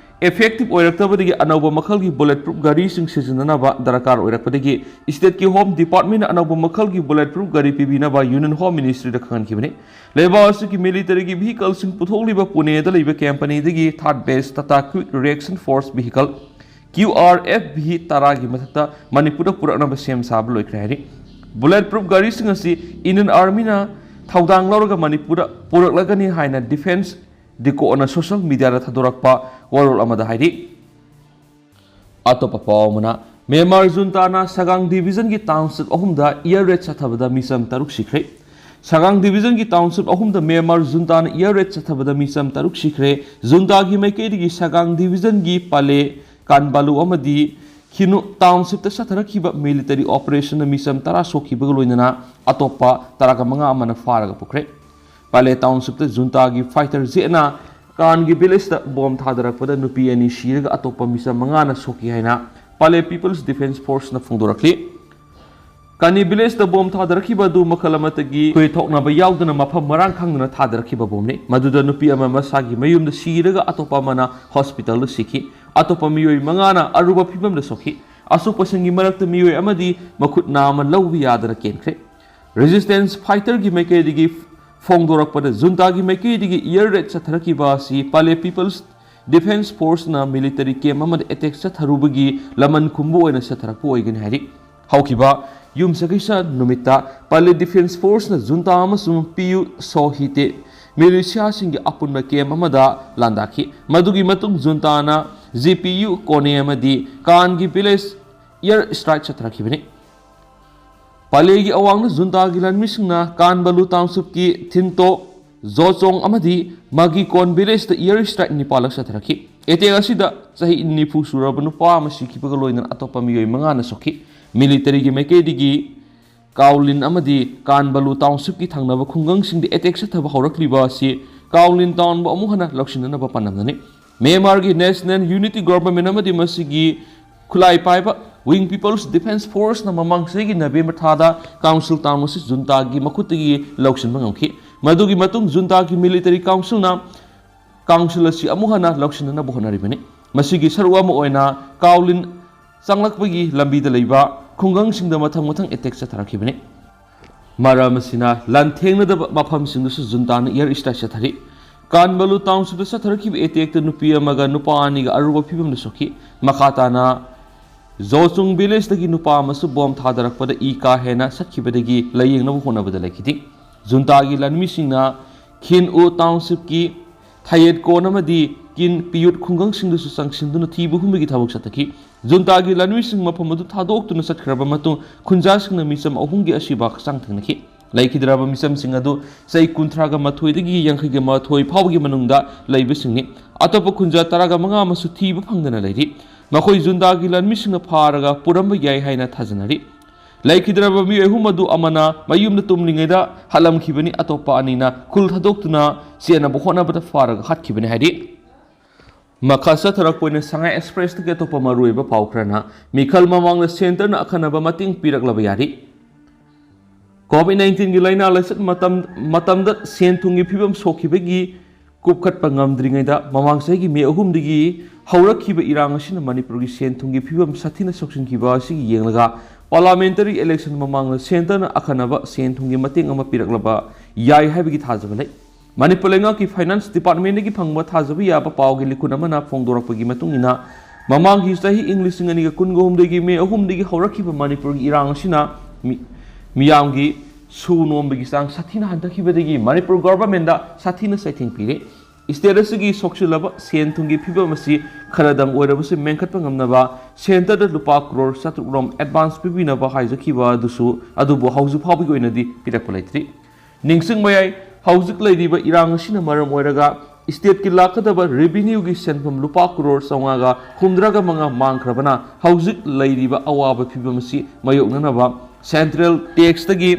ꯏꯐꯦꯛꯇꯤꯚ ꯑꯣꯏꯔꯛꯇꯕꯗꯒꯤ ꯑꯅꯧꯕ ꯃꯈꯜꯒꯤ ꯕꯨꯂꯦꯠ ꯄ꯭ꯔꯨꯞ ꯒꯥꯔꯤꯁꯤꯡ ꯁꯤꯖꯤꯟꯅꯅꯕ ꯗꯔꯀꯥꯔ ꯑꯣꯏꯔꯛꯄꯗꯒꯤ ꯁ꯭ꯇꯦꯠꯀꯤ ꯍꯣꯝ ꯗꯤꯄꯥꯔꯠꯃꯦꯟꯅ ꯑꯅꯧꯕ ꯃꯈꯜꯒꯤ ꯕꯨꯂꯦꯠ ꯄ꯭ꯔꯨꯞ ꯒꯥꯔꯤ ꯄꯤꯕꯤꯅꯕ ꯌꯨꯅꯤꯌꯟ ꯍꯣꯝ ꯃꯤꯅꯤꯁꯇ꯭ꯔꯤꯗ ꯈꯪꯍꯟꯈꯤꯕꯅꯤ꯫ ꯂꯩꯕꯥꯛ ꯑꯁꯤꯒꯤ ꯃꯤꯂꯤꯇꯔꯤꯒꯤ ꯚꯤꯍꯤꯀꯜꯁꯤꯡ ꯄꯨꯊꯣꯛꯂꯤꯕ ꯄꯨꯅꯦꯗ ꯂꯩꯕ ꯀꯝꯄꯅꯤꯗꯒꯤ ꯊꯥꯔꯠ ꯕꯦꯁ Tata quick reaction force vehicle, Q R F V, ꯇꯔꯥꯒꯤ ꯃꯊꯛꯇ ꯃꯅꯤꯄꯨꯔꯗ ꯄꯨꯔꯛꯅꯕ ꯁꯦꯝ ꯁꯥꯕ ꯂꯣꯏꯈ꯭ꯔꯦ ꯍꯥꯏꯔꯤ꯫ ꯕꯨꯂꯦꯠ ꯄ꯭ꯔꯨꯞ ꯒꯥꯔꯤꯁꯤꯡ ꯑꯁꯤ ꯏꯟꯗꯤꯌꯟ ꯑꯥꯔꯃꯤꯅ ꯊꯧꯗꯥꯡ ꯂꯧꯔꯒ ꯃꯅꯤꯄꯨꯔꯗ ꯄꯨꯔꯛꯂꯒꯅꯤ ꯍꯥꯏꯅ ꯗꯤꯐꯦꯟꯁ ꯗꯤꯀꯣꯅ ꯁꯣꯁꯤꯌꯦꯜ ꯃꯤꯗꯤꯌꯥꯗ ꯊꯥꯗꯣꯔꯛꯄ ꯋꯥꯔꯣꯜ ꯑꯃꯗ ꯍꯥꯏꯔꯤ꯫ ꯑꯇꯣꯞꯄ ꯄꯥꯎ ꯑꯃꯅ, ꯃ꯭ꯌꯥꯟꯃꯥꯔ ꯖꯨꯟꯇꯥꯅ ꯁꯒꯥꯡ ꯗꯤꯚꯤꯖꯟꯒꯤ ꯇꯥꯎꯟꯁꯤꯞ ꯑꯍꯨꯝꯗ ꯏꯌꯔ ꯔꯦꯗ ꯆꯠꯊꯕꯗ ꯃꯤꯆꯝ ꯇꯔꯨꯛ ꯁꯤꯈ꯭ꯔꯦ꯫ ꯁꯒꯥꯡ ꯗꯤꯚꯤꯖꯟꯒꯤ ꯇꯥꯎꯟꯁꯤꯞ ꯑꯍꯨꯝꯗ ꯃ꯭ꯌꯥꯟꯃꯥꯔ ꯖꯨꯟꯇꯥꯅ ꯏꯌꯔ ꯔꯦꯗ ꯆꯠꯊꯕꯗ ꯃꯤꯆꯝ ꯇꯔꯨꯛ ꯁꯤꯈ꯭ꯔꯦ꯫ ꯖꯨꯟꯇꯥꯒꯤ ꯃꯥꯏꯀꯩꯗꯒꯤ ꯁꯒꯥꯡ ꯗꯤꯚꯤꯖꯟꯒꯤ ꯄꯥꯂꯦ ꯀꯥꯟꯕꯥꯂꯨ ꯑꯃꯗꯤ ꯈꯤꯅꯨ ꯇꯥꯎꯟꯁꯤꯞꯇ ꯆꯠꯊꯔꯛꯈꯤꯕ ꯃꯤꯂꯤꯇꯔꯤ ꯑꯣꯄꯔꯦꯁꯟꯗ ꯃꯤꯆꯝ ꯇꯔꯥ ꯁꯣꯛꯈꯤꯕꯒ ꯂꯣꯏꯅꯅ ꯑꯇꯣꯞꯄ ꯇꯔꯥꯒ ꯃꯉꯥ ꯑꯃꯅ ꯐꯥꯔꯒ ꯄꯨꯈ꯭ꯔꯦ꯫ ꯄꯥꯂꯦ ꯇꯥꯎꯟꯁꯤꯞꯇ ꯖꯨꯟꯇꯥꯒꯤ ꯐꯥꯏꯇꯔ ꯖꯦꯠꯅ ꯀꯥꯟꯒꯤ ꯚꯤꯂꯦꯖꯇ ꯕꯣꯝ ꯊꯥꯗꯔꯛꯄꯗ ꯅꯨꯄꯤ ꯑꯅꯤ ꯁꯤꯔꯒ ꯑꯇꯣꯞꯄ ꯃꯤꯆꯝ ꯃꯉꯥꯅ ꯁꯣꯛꯈꯤ ꯍꯥꯏꯅ ꯄꯥꯂꯦ ꯄꯤꯄꯜꯁ ꯗꯤꯐꯦꯟꯁ ꯐꯣꯔꯁꯅ ꯐꯣꯡꯗꯣꯔꯛꯂꯤ꯫ ꯀꯥꯅꯤ ꯚꯤꯂꯦꯖꯇ ꯕꯣꯝ ꯊꯥꯗꯔꯛꯈꯤꯕ ꯑꯗꯨ ꯃꯈꯜ ꯑꯃꯠꯇꯒꯤ ꯊꯣꯏ ꯊꯣꯛꯅꯕ ꯌꯥꯎꯗꯅ ꯃꯐꯝ ꯃꯔꯥꯡ ꯈꯪꯗꯅ ꯊꯥꯗꯔꯛꯈꯤꯕ ꯕꯣꯝꯅꯤ꯫ ꯃꯗꯨꯗ ꯅꯨꯄꯤ ꯑꯃ ꯃꯁꯥꯒꯤ ꯃꯌꯨꯝꯗ ꯁꯤꯔꯒ ꯑꯇꯣꯞꯄ ꯑꯃꯅ ꯍꯣꯁꯄꯤꯇꯥꯜꯗ ꯁꯤꯈꯤ꯫ ꯑꯇꯣꯞꯄ ꯃꯤꯑꯣꯏ ꯃꯉꯥꯅ ꯑꯔꯨꯕ ꯐꯤꯕꯝꯗ ꯁꯣꯛꯈꯤ꯫ ꯑꯁꯣꯛꯄꯁꯤꯡꯒꯤ ꯃꯔꯛꯇ ꯃꯤꯑꯣꯏ ꯑꯃꯗꯤ ꯃꯈꯨꯠ ꯅꯥꯝꯃ ꯂꯧꯕ ꯌꯥꯗꯅ ꯀꯦꯟꯈ꯭ꯔꯦ꯫ ꯔꯦꯖꯤꯁꯇꯦꯟꯁ ꯐꯥꯏꯇꯔꯒꯤ ꯃꯥꯏꯀꯩꯗꯒꯤ ꯐꯣꯡꯗꯣꯔꯛꯄꯗ ꯖꯨꯟꯇꯥꯒꯤ ꯃꯥꯏꯀꯩꯗꯒꯤ ꯏꯌꯔ ꯔꯦꯠ ꯆꯠꯊꯔꯛꯈꯤꯕ ꯑꯁꯤ Pale peoples defence ꯐꯣꯔꯁꯅ military camp ꯑꯃꯗ ꯑꯦꯇꯦꯛ ꯆꯠꯊꯔꯨꯕꯒꯤ ꯂꯃꯟ ꯈꯨꯝꯕ ꯑꯣꯏꯅ ꯆꯠꯊꯔꯛꯄ ꯑꯣꯏꯒꯅꯤ ꯍꯥꯏꯔꯤ꯫ ꯍꯧꯈꯤꯕ ꯌꯨꯝꯁꯀꯩꯁ ꯅꯨꯃꯤꯠꯇ ꯄꯥꯂꯦ ꯗꯤꯐꯦꯟꯁ ꯐꯣꯔꯁꯅ ꯖꯨꯟꯇꯥ ꯑꯃꯁꯨꯡ ꯄꯤ ꯌꯨ ꯁꯣꯍꯤꯇꯦ ꯃꯤꯂꯤꯁꯤꯌꯥꯁꯤꯡꯒꯤ ꯑꯄꯨꯟꯕ ꯀꯦꯝꯞ ꯑꯃꯗ ꯂꯥꯟꯗꯥꯈꯤ꯫ ꯃꯗꯨꯒꯤ ꯃꯇꯨꯡ ꯖꯨꯟꯇꯥꯅ ꯖꯤ ꯄꯤ ꯌꯨ ꯀꯣꯅꯦ ꯑꯃꯗꯤ ꯀꯥꯟꯒꯤ ꯚꯤꯂꯦꯖ ꯏꯌꯔ ꯁ꯭ꯇ꯭ꯔꯥꯏꯛ ꯆꯠꯊꯔꯛꯈꯤꯕꯅꯤ꯫ ꯄꯥꯂꯦꯒꯤ ꯑꯋꯥꯡꯗ ꯖꯨꯟꯇꯥꯒꯤ ꯂꯥꯟꯃꯤꯁꯤꯡꯅ ꯀꯥꯟꯕꯂꯨ ꯇꯥꯎꯟꯁꯤꯞꯀꯤ ꯊꯤꯟꯇꯣ ꯖꯣꯆꯣꯡ ꯑꯃꯗꯤ ꯃꯥꯒꯤꯀꯣꯟ ꯚꯤꯂꯦꯖꯇ ꯏꯌꯔ ꯁ꯭ꯇ꯭ꯔꯥꯏꯛ ꯅꯤꯄꯥꯜꯂꯛ ꯆꯠꯊꯔꯛꯈꯤ꯫ ꯑꯦꯇꯦꯛ ꯑꯁꯤꯗ ꯆꯍꯤ ꯅꯤꯐꯨ ꯁꯨꯔꯕ ꯅꯨꯄꯥ ꯑꯃ ꯁꯤꯈꯤꯕꯒ ꯂꯣꯏꯅꯅ ꯑꯇꯣꯞꯄ ꯃꯤꯑꯣꯏ ꯃꯉꯥꯅ ꯁꯣꯛꯈꯤ꯫ ꯃꯤꯂꯤꯇꯔꯤꯒꯤ ꯃꯥꯏꯀꯩꯗꯒꯤ ꯀꯥꯎꯂꯤꯟ ꯑꯃꯗꯤ ꯀꯥꯟꯕꯂꯨ ꯇꯥꯎꯟꯁꯤꯞꯀꯤ ꯊꯪꯅꯕ ꯈꯨꯡꯒꯪꯁꯤꯡꯗ ꯑꯦꯇꯦꯛ ꯆꯠꯊꯕ ꯍꯧꯔꯛꯂꯤꯕ ꯑꯁꯤ ꯀꯥꯎꯂꯤꯟ ꯇꯥꯎꯟꯕꯨ ꯑꯃꯨꯛ ꯍꯟꯅ ꯂꯧꯁꯤꯟꯅꯅꯕ ꯄꯥꯟꯗꯝꯗꯅꯤ꯫ ꯃ꯭ꯌꯥꯟꯃꯥꯔꯒꯤ ꯅꯦꯁꯅꯦꯜ ꯌꯨꯅꯤꯇꯤ ꯒꯣꯚꯔꯟꯃꯦꯟꯠ ꯑꯃꯗꯤ ꯃꯁꯤꯒꯤ ꯈꯨꯠꯂꯥꯏ ꯄꯥꯏꯕ ꯋꯤꯡ ꯄꯤꯄꯜꯁ ꯗꯤꯐꯦꯟꯁ ꯐꯣꯔꯁꯅ ꯃꯃꯥꯡ ꯆꯍꯤꯒꯤ ꯅꯕꯦꯝꯕꯔ ꯊꯥꯗ ꯀꯥꯎꯟꯁꯤꯜ ꯇꯥꯎꯟ ꯑꯁꯤ ꯖꯨꯟꯇꯥꯒꯤ ꯃꯈꯨꯠꯇꯒꯤ ꯂꯧꯁꯤꯟꯕ ꯉꯝꯈꯤ꯫ ꯃꯗꯨꯒꯤ ꯃꯇꯨꯡ ꯖꯨꯟꯇꯥꯒꯤ ꯃꯤꯂꯤꯇꯔꯤ ꯀꯥꯎꯟꯁꯤꯜꯅ ꯀꯥꯎꯟꯁꯤꯜ ꯑꯁꯤ ꯑꯃꯨꯛ ꯍꯟꯅ ꯂꯧꯁꯤꯟꯅꯅꯕ ꯍꯣꯠꯅꯔꯤꯕꯅꯤ꯫ ꯃꯁꯤꯒꯤ ꯁꯔꯨꯛ ꯑꯃ ꯑꯣꯏꯅ ꯀꯥꯎꯂꯤꯟ ꯆꯪꯂꯛꯄꯒꯤ ꯂꯝꯕꯤꯗ ꯂꯩꯕ ꯈꯨꯡꯒꯪꯁꯤꯡꯗ ꯃꯊꯪ ꯃꯊꯪ ꯑꯦꯇꯦꯛ ꯆꯠꯊꯔꯛꯈꯤꯕꯅꯤ꯫ ꯃꯔꯝ ꯑꯁꯤꯅ ꯂꯥꯟꯊꯦꯡꯅꯗꯕ ꯃꯐꯝꯁꯤꯡꯗꯁꯨ ꯖꯨꯟꯇꯥꯅ ꯏꯌꯔ ꯁ꯭ꯇ꯭ꯔꯥꯏꯛ ꯆꯠꯊꯔꯤ꯫ ꯀꯥꯟꯕꯂꯨ ꯇꯥꯎꯟꯁꯤꯞꯇ ꯆꯠꯊꯔꯛꯈꯤꯕ ꯑꯦꯇꯦꯛꯇ ꯅꯨꯄꯤ ꯑꯃꯒ ꯅꯨꯄꯥ ꯑꯅꯤꯒ ꯑꯔꯨꯕ ꯐꯤꯕꯝꯗ ꯁꯣꯛꯈꯤ꯫ ꯃꯈꯥ ꯇꯥꯅ ꯖꯣꯆꯨꯡ ꯚꯤꯂꯦꯖꯇꯒꯤ ꯅꯨꯄꯥ ꯑꯃꯁꯨ ꯕꯣꯝ ꯊꯥꯗꯔꯛꯄꯗ ꯏ ꯀꯥ ꯍꯦꯟꯅ ꯁꯠꯈꯤꯕꯗꯒꯤ ꯂꯥꯌꯦꯡꯅꯕ ꯍꯣꯠꯅꯕꯗ ꯂꯩꯈꯤꯗꯦ꯫ ꯖꯨꯟꯇꯥꯒꯤ ꯂꯥꯟꯃꯤꯁꯤꯡꯅ ꯈꯤꯟ ꯎ ꯇꯥꯎꯟꯁꯤꯞꯀꯤ ꯊꯥꯌꯦꯠꯀꯣꯟ ꯑꯃꯗꯤ ꯀꯤꯟ ꯄꯤꯌꯨꯠ ꯈꯨꯡꯒꯪꯁꯤꯡꯗꯁꯨ ꯆꯪꯁꯤꯟꯗꯨꯅ ꯊꯤꯕ ꯍꯨꯝꯕꯒꯤ ꯊꯕꯛ ꯆꯠꯊꯈꯤ꯫ ꯖꯨꯟꯇꯥꯒꯤ ꯂꯥꯟꯃꯤꯁꯤꯡ ꯃꯐꯝ ꯑꯗꯨ ꯊꯥꯗꯣꯛꯇꯨꯅ ꯆꯠꯈ꯭ꯔꯕ ꯃꯇꯨꯡ ꯈꯨꯟꯖꯥꯁꯤꯡꯅ ꯃꯤꯆꯝ ꯑꯍꯨꯝꯒꯤ ꯑꯁꯤꯕ ꯍꯛꯆꯥꯡ ꯊꯦꯡꯅꯈꯤ꯫ ꯂꯩꯈꯤꯗ꯭ꯔꯕ ꯃꯤꯆꯝꯁꯤꯡ ꯑꯗꯨ ꯆꯍꯤ ꯀꯨꯟꯊ꯭ꯔꯥꯒ ꯃꯥꯊꯣꯏꯗꯒꯤ ꯌꯥꯡꯈꯩꯒ ꯃꯥꯊꯣꯏ ꯐꯥꯎꯕꯒꯤ ꯃꯅꯨꯡꯗ ꯂꯩꯕꯁꯤꯡꯅꯤ꯫ ꯑꯇꯣꯞꯄ ꯈꯨꯟꯖꯥ ꯇꯔꯥꯒ ꯃꯉꯥ ꯑꯃꯁꯨ ꯊꯤꯕ ꯐꯪꯗꯅ ꯂꯩꯔꯤ꯫ ꯃꯈꯣꯏ ꯖꯨꯟꯇꯥꯒꯤ ꯂꯥꯟꯃꯤꯁꯤꯡꯅ ꯐꯥꯔꯒ ꯄꯨꯔꯝꯕ ꯌꯥꯏ ꯍꯥꯏꯅ ꯊꯥꯖꯅꯔꯤ꯫ ꯂꯩꯈꯤꯗ꯭ꯔꯕ ꯃꯤꯑꯣꯏ ꯑꯍꯨꯝ ꯑꯗꯨ ꯑꯃꯅ ꯃꯌꯨꯝꯗ ꯇꯨꯝꯂꯤꯉꯩꯗ ꯍꯥꯠꯂꯝꯈꯤꯕꯅꯤ, ꯑꯇꯣꯞꯄ ꯑꯅꯤꯅ ꯈꯨꯜ ꯊꯥꯗꯣꯛꯇꯨꯅ ꯆꯦꯟꯅꯕ ꯍꯣꯠꯅꯕꯗ ꯐꯥꯔꯒ ꯍꯥꯠꯈꯤꯕꯅꯤ ꯍꯥꯏꯔꯤ꯫ ꯃꯈꯥ ꯆꯠꯊꯔꯛꯄ ꯑꯣꯏꯅ ꯁꯉꯥꯏ ꯑꯦꯛꯁꯄ꯭ꯔꯦꯁꯇꯒꯤ ꯑꯇꯣꯞꯄ ꯃꯔꯨꯑꯣꯏꯕ ꯄꯥꯎ ꯈꯔꯅ ꯃꯤꯈꯜ ꯃꯃꯥꯡꯗ ꯁꯦꯟꯇꯔꯅ ꯑꯈꯟꯅꯕ ꯃꯇꯦꯡ ꯄꯤꯔꯛꯂꯕ ꯌꯥꯔꯤ꯫ ꯀꯣꯚꯤꯗ ꯅꯥꯏꯟꯇꯤꯟꯒꯤ ꯂꯥꯏꯅꯥ ꯂꯥꯏꯆꯠ ꯃꯇꯝ, ꯃꯇꯝꯗ ꯁꯦꯟ ꯊꯨꯝꯒꯤ ꯐꯤꯕꯝ ꯁꯣꯛꯈꯤꯕꯒꯤ ꯀꯨꯞꯈꯠꯄ ꯉꯝꯗ꯭ꯔꯤꯉꯩꯗ, ꯃꯃꯥꯡ ꯆꯍꯤꯒꯤ ꯃꯦ ꯑꯍꯨꯝꯗꯒꯤ ꯍꯧꯔꯛꯈꯤꯕ ꯏꯔꯥꯡ ꯑꯁꯤꯅ ꯃꯅꯤꯄꯨꯔꯒꯤ ꯁꯦꯟ ꯊꯨꯝꯒꯤ ꯐꯤꯕꯝ ꯁꯥꯊꯤꯅ ꯁꯣꯛꯆꯤꯟꯈꯤꯕ ꯑꯁꯤꯒꯤ ꯌꯦꯡꯂꯒ, ꯄꯥꯔꯂꯥꯃꯦꯟꯇꯔꯤ ꯏꯂꯦꯛꯁꯟ ꯃꯃꯥꯡꯗ ꯁꯦꯟꯇꯔꯅ ꯑꯈꯟꯅꯕ ꯁꯦꯟ ꯊꯨꯝꯒꯤ ꯃꯇꯦꯡ ꯑꯃ ꯄꯤꯔꯛꯂꯕ ꯌꯥꯏ ꯍꯥꯏꯕꯒꯤ ꯊꯥꯖꯕ ꯂꯩ꯫ ꯃꯅꯤꯄꯨꯔ ꯂꯩꯉꯥꯛꯀꯤ ꯐꯥꯏꯅꯥꯟꯁ ꯗꯤꯄꯥꯔꯠꯃꯦꯟꯗꯒꯤ ꯐꯪꯕ ꯊꯥꯖꯕ ꯌꯥꯕ ꯄꯥꯎꯒꯤ ꯂꯤꯈꯨꯟ ꯑꯃꯅ ꯐꯣꯡꯗꯣꯔꯛꯄꯒꯤ ꯃꯇꯨꯡ ꯏꯟꯅ, ꯃꯃꯥꯡꯒꯤ ꯆꯍꯤ ꯏꯪ ꯂꯤꯁꯤꯡ ꯑꯅꯤꯒ ꯀꯨꯟꯒ ꯍꯨꯝꯗꯣꯏꯒꯤ ꯃꯦ ꯑꯍꯨꯝꯗꯒꯤ ꯍꯧꯔꯛꯈꯤꯕ ꯃꯅꯤꯄꯨꯔꯒꯤ ꯏꯔꯥꯡ ꯑꯁꯤꯅ ꯃꯤ-, ꯃꯤꯌꯥꯝꯒꯤ ꯁꯨ ꯅꯣꯝꯕꯒꯤ ꯆꯥꯡ ꯁꯥꯊꯤꯅ ꯍꯟꯊꯈꯤꯕꯗꯒꯤ ꯃꯅꯤꯄꯨꯔ ꯒꯣꯚꯔꯟꯃꯦꯟꯗ ꯁꯥꯊꯤꯅ ꯆꯩꯊꯦꯡ ꯄꯤꯔꯦ꯫ ꯁ꯭ꯇꯦꯠ ꯑꯁꯤꯒꯤ ꯁꯣꯛꯆꯤꯜꯂꯕ ꯁꯦꯟ ꯊꯨꯝꯒꯤ ꯐꯤꯕꯝ ꯑꯁꯤ ꯈꯔꯗꯪ ꯑꯣꯏꯔꯕꯁꯨ ꯃꯦꯟꯈꯠꯄ ꯉꯝꯅꯕ ꯁꯦꯟꯇꯔꯗ ꯂꯨꯄꯥ ꯀ꯭ꯔꯣꯔ ꯆꯥꯇ꯭ꯔꯨꯛ ꯔꯣꯝ ꯑꯦꯗꯚꯥꯟꯁ ꯄꯤꯕꯤꯅꯕ ꯍꯥꯏꯖꯈꯤꯕ ꯑꯗꯨꯁꯨ, ꯑꯗꯨꯕꯨ ꯍꯧꯖꯤꯛ ꯐꯥꯎꯕꯒꯤ ꯑꯣꯏꯅꯗꯤ ꯄꯤꯔꯛꯄ ꯂꯩꯇ꯭ꯔꯤ꯫ ꯅꯤꯡꯁꯤꯡꯕ ꯌꯥꯏ, ꯍꯧꯖꯤꯛ ꯂꯩꯔꯤꯕ ꯏꯔꯥꯡ ꯑꯁꯤꯅ ꯃꯔꯝ ꯑꯣꯏꯔꯒ ꯁ꯭ꯇꯦꯠꯀꯤ ꯂꯥꯛꯀꯗꯕ ꯔꯦꯚꯤꯅ꯭ꯌꯨꯒꯤ ꯁꯦꯟꯐꯝ ꯂꯨꯄꯥ ꯀ꯭ꯔꯣꯔ ꯆꯥꯝꯃꯉꯥꯒ ꯍꯨꯝꯗ꯭ꯔꯥꯒ ꯃꯉꯥ ꯃꯥꯡꯈ꯭ꯔꯕꯅ, ꯍꯧꯖꯤꯛ ꯂꯩꯔꯤꯕ ꯑꯋꯥꯕ ꯐꯤꯕꯝ ꯑꯁꯤ ꯃꯥꯌꯣꯛꯅꯅꯕ ꯁꯦꯟꯇ꯭ꯔꯦꯜ ꯇꯦꯛꯁꯇꯒꯤ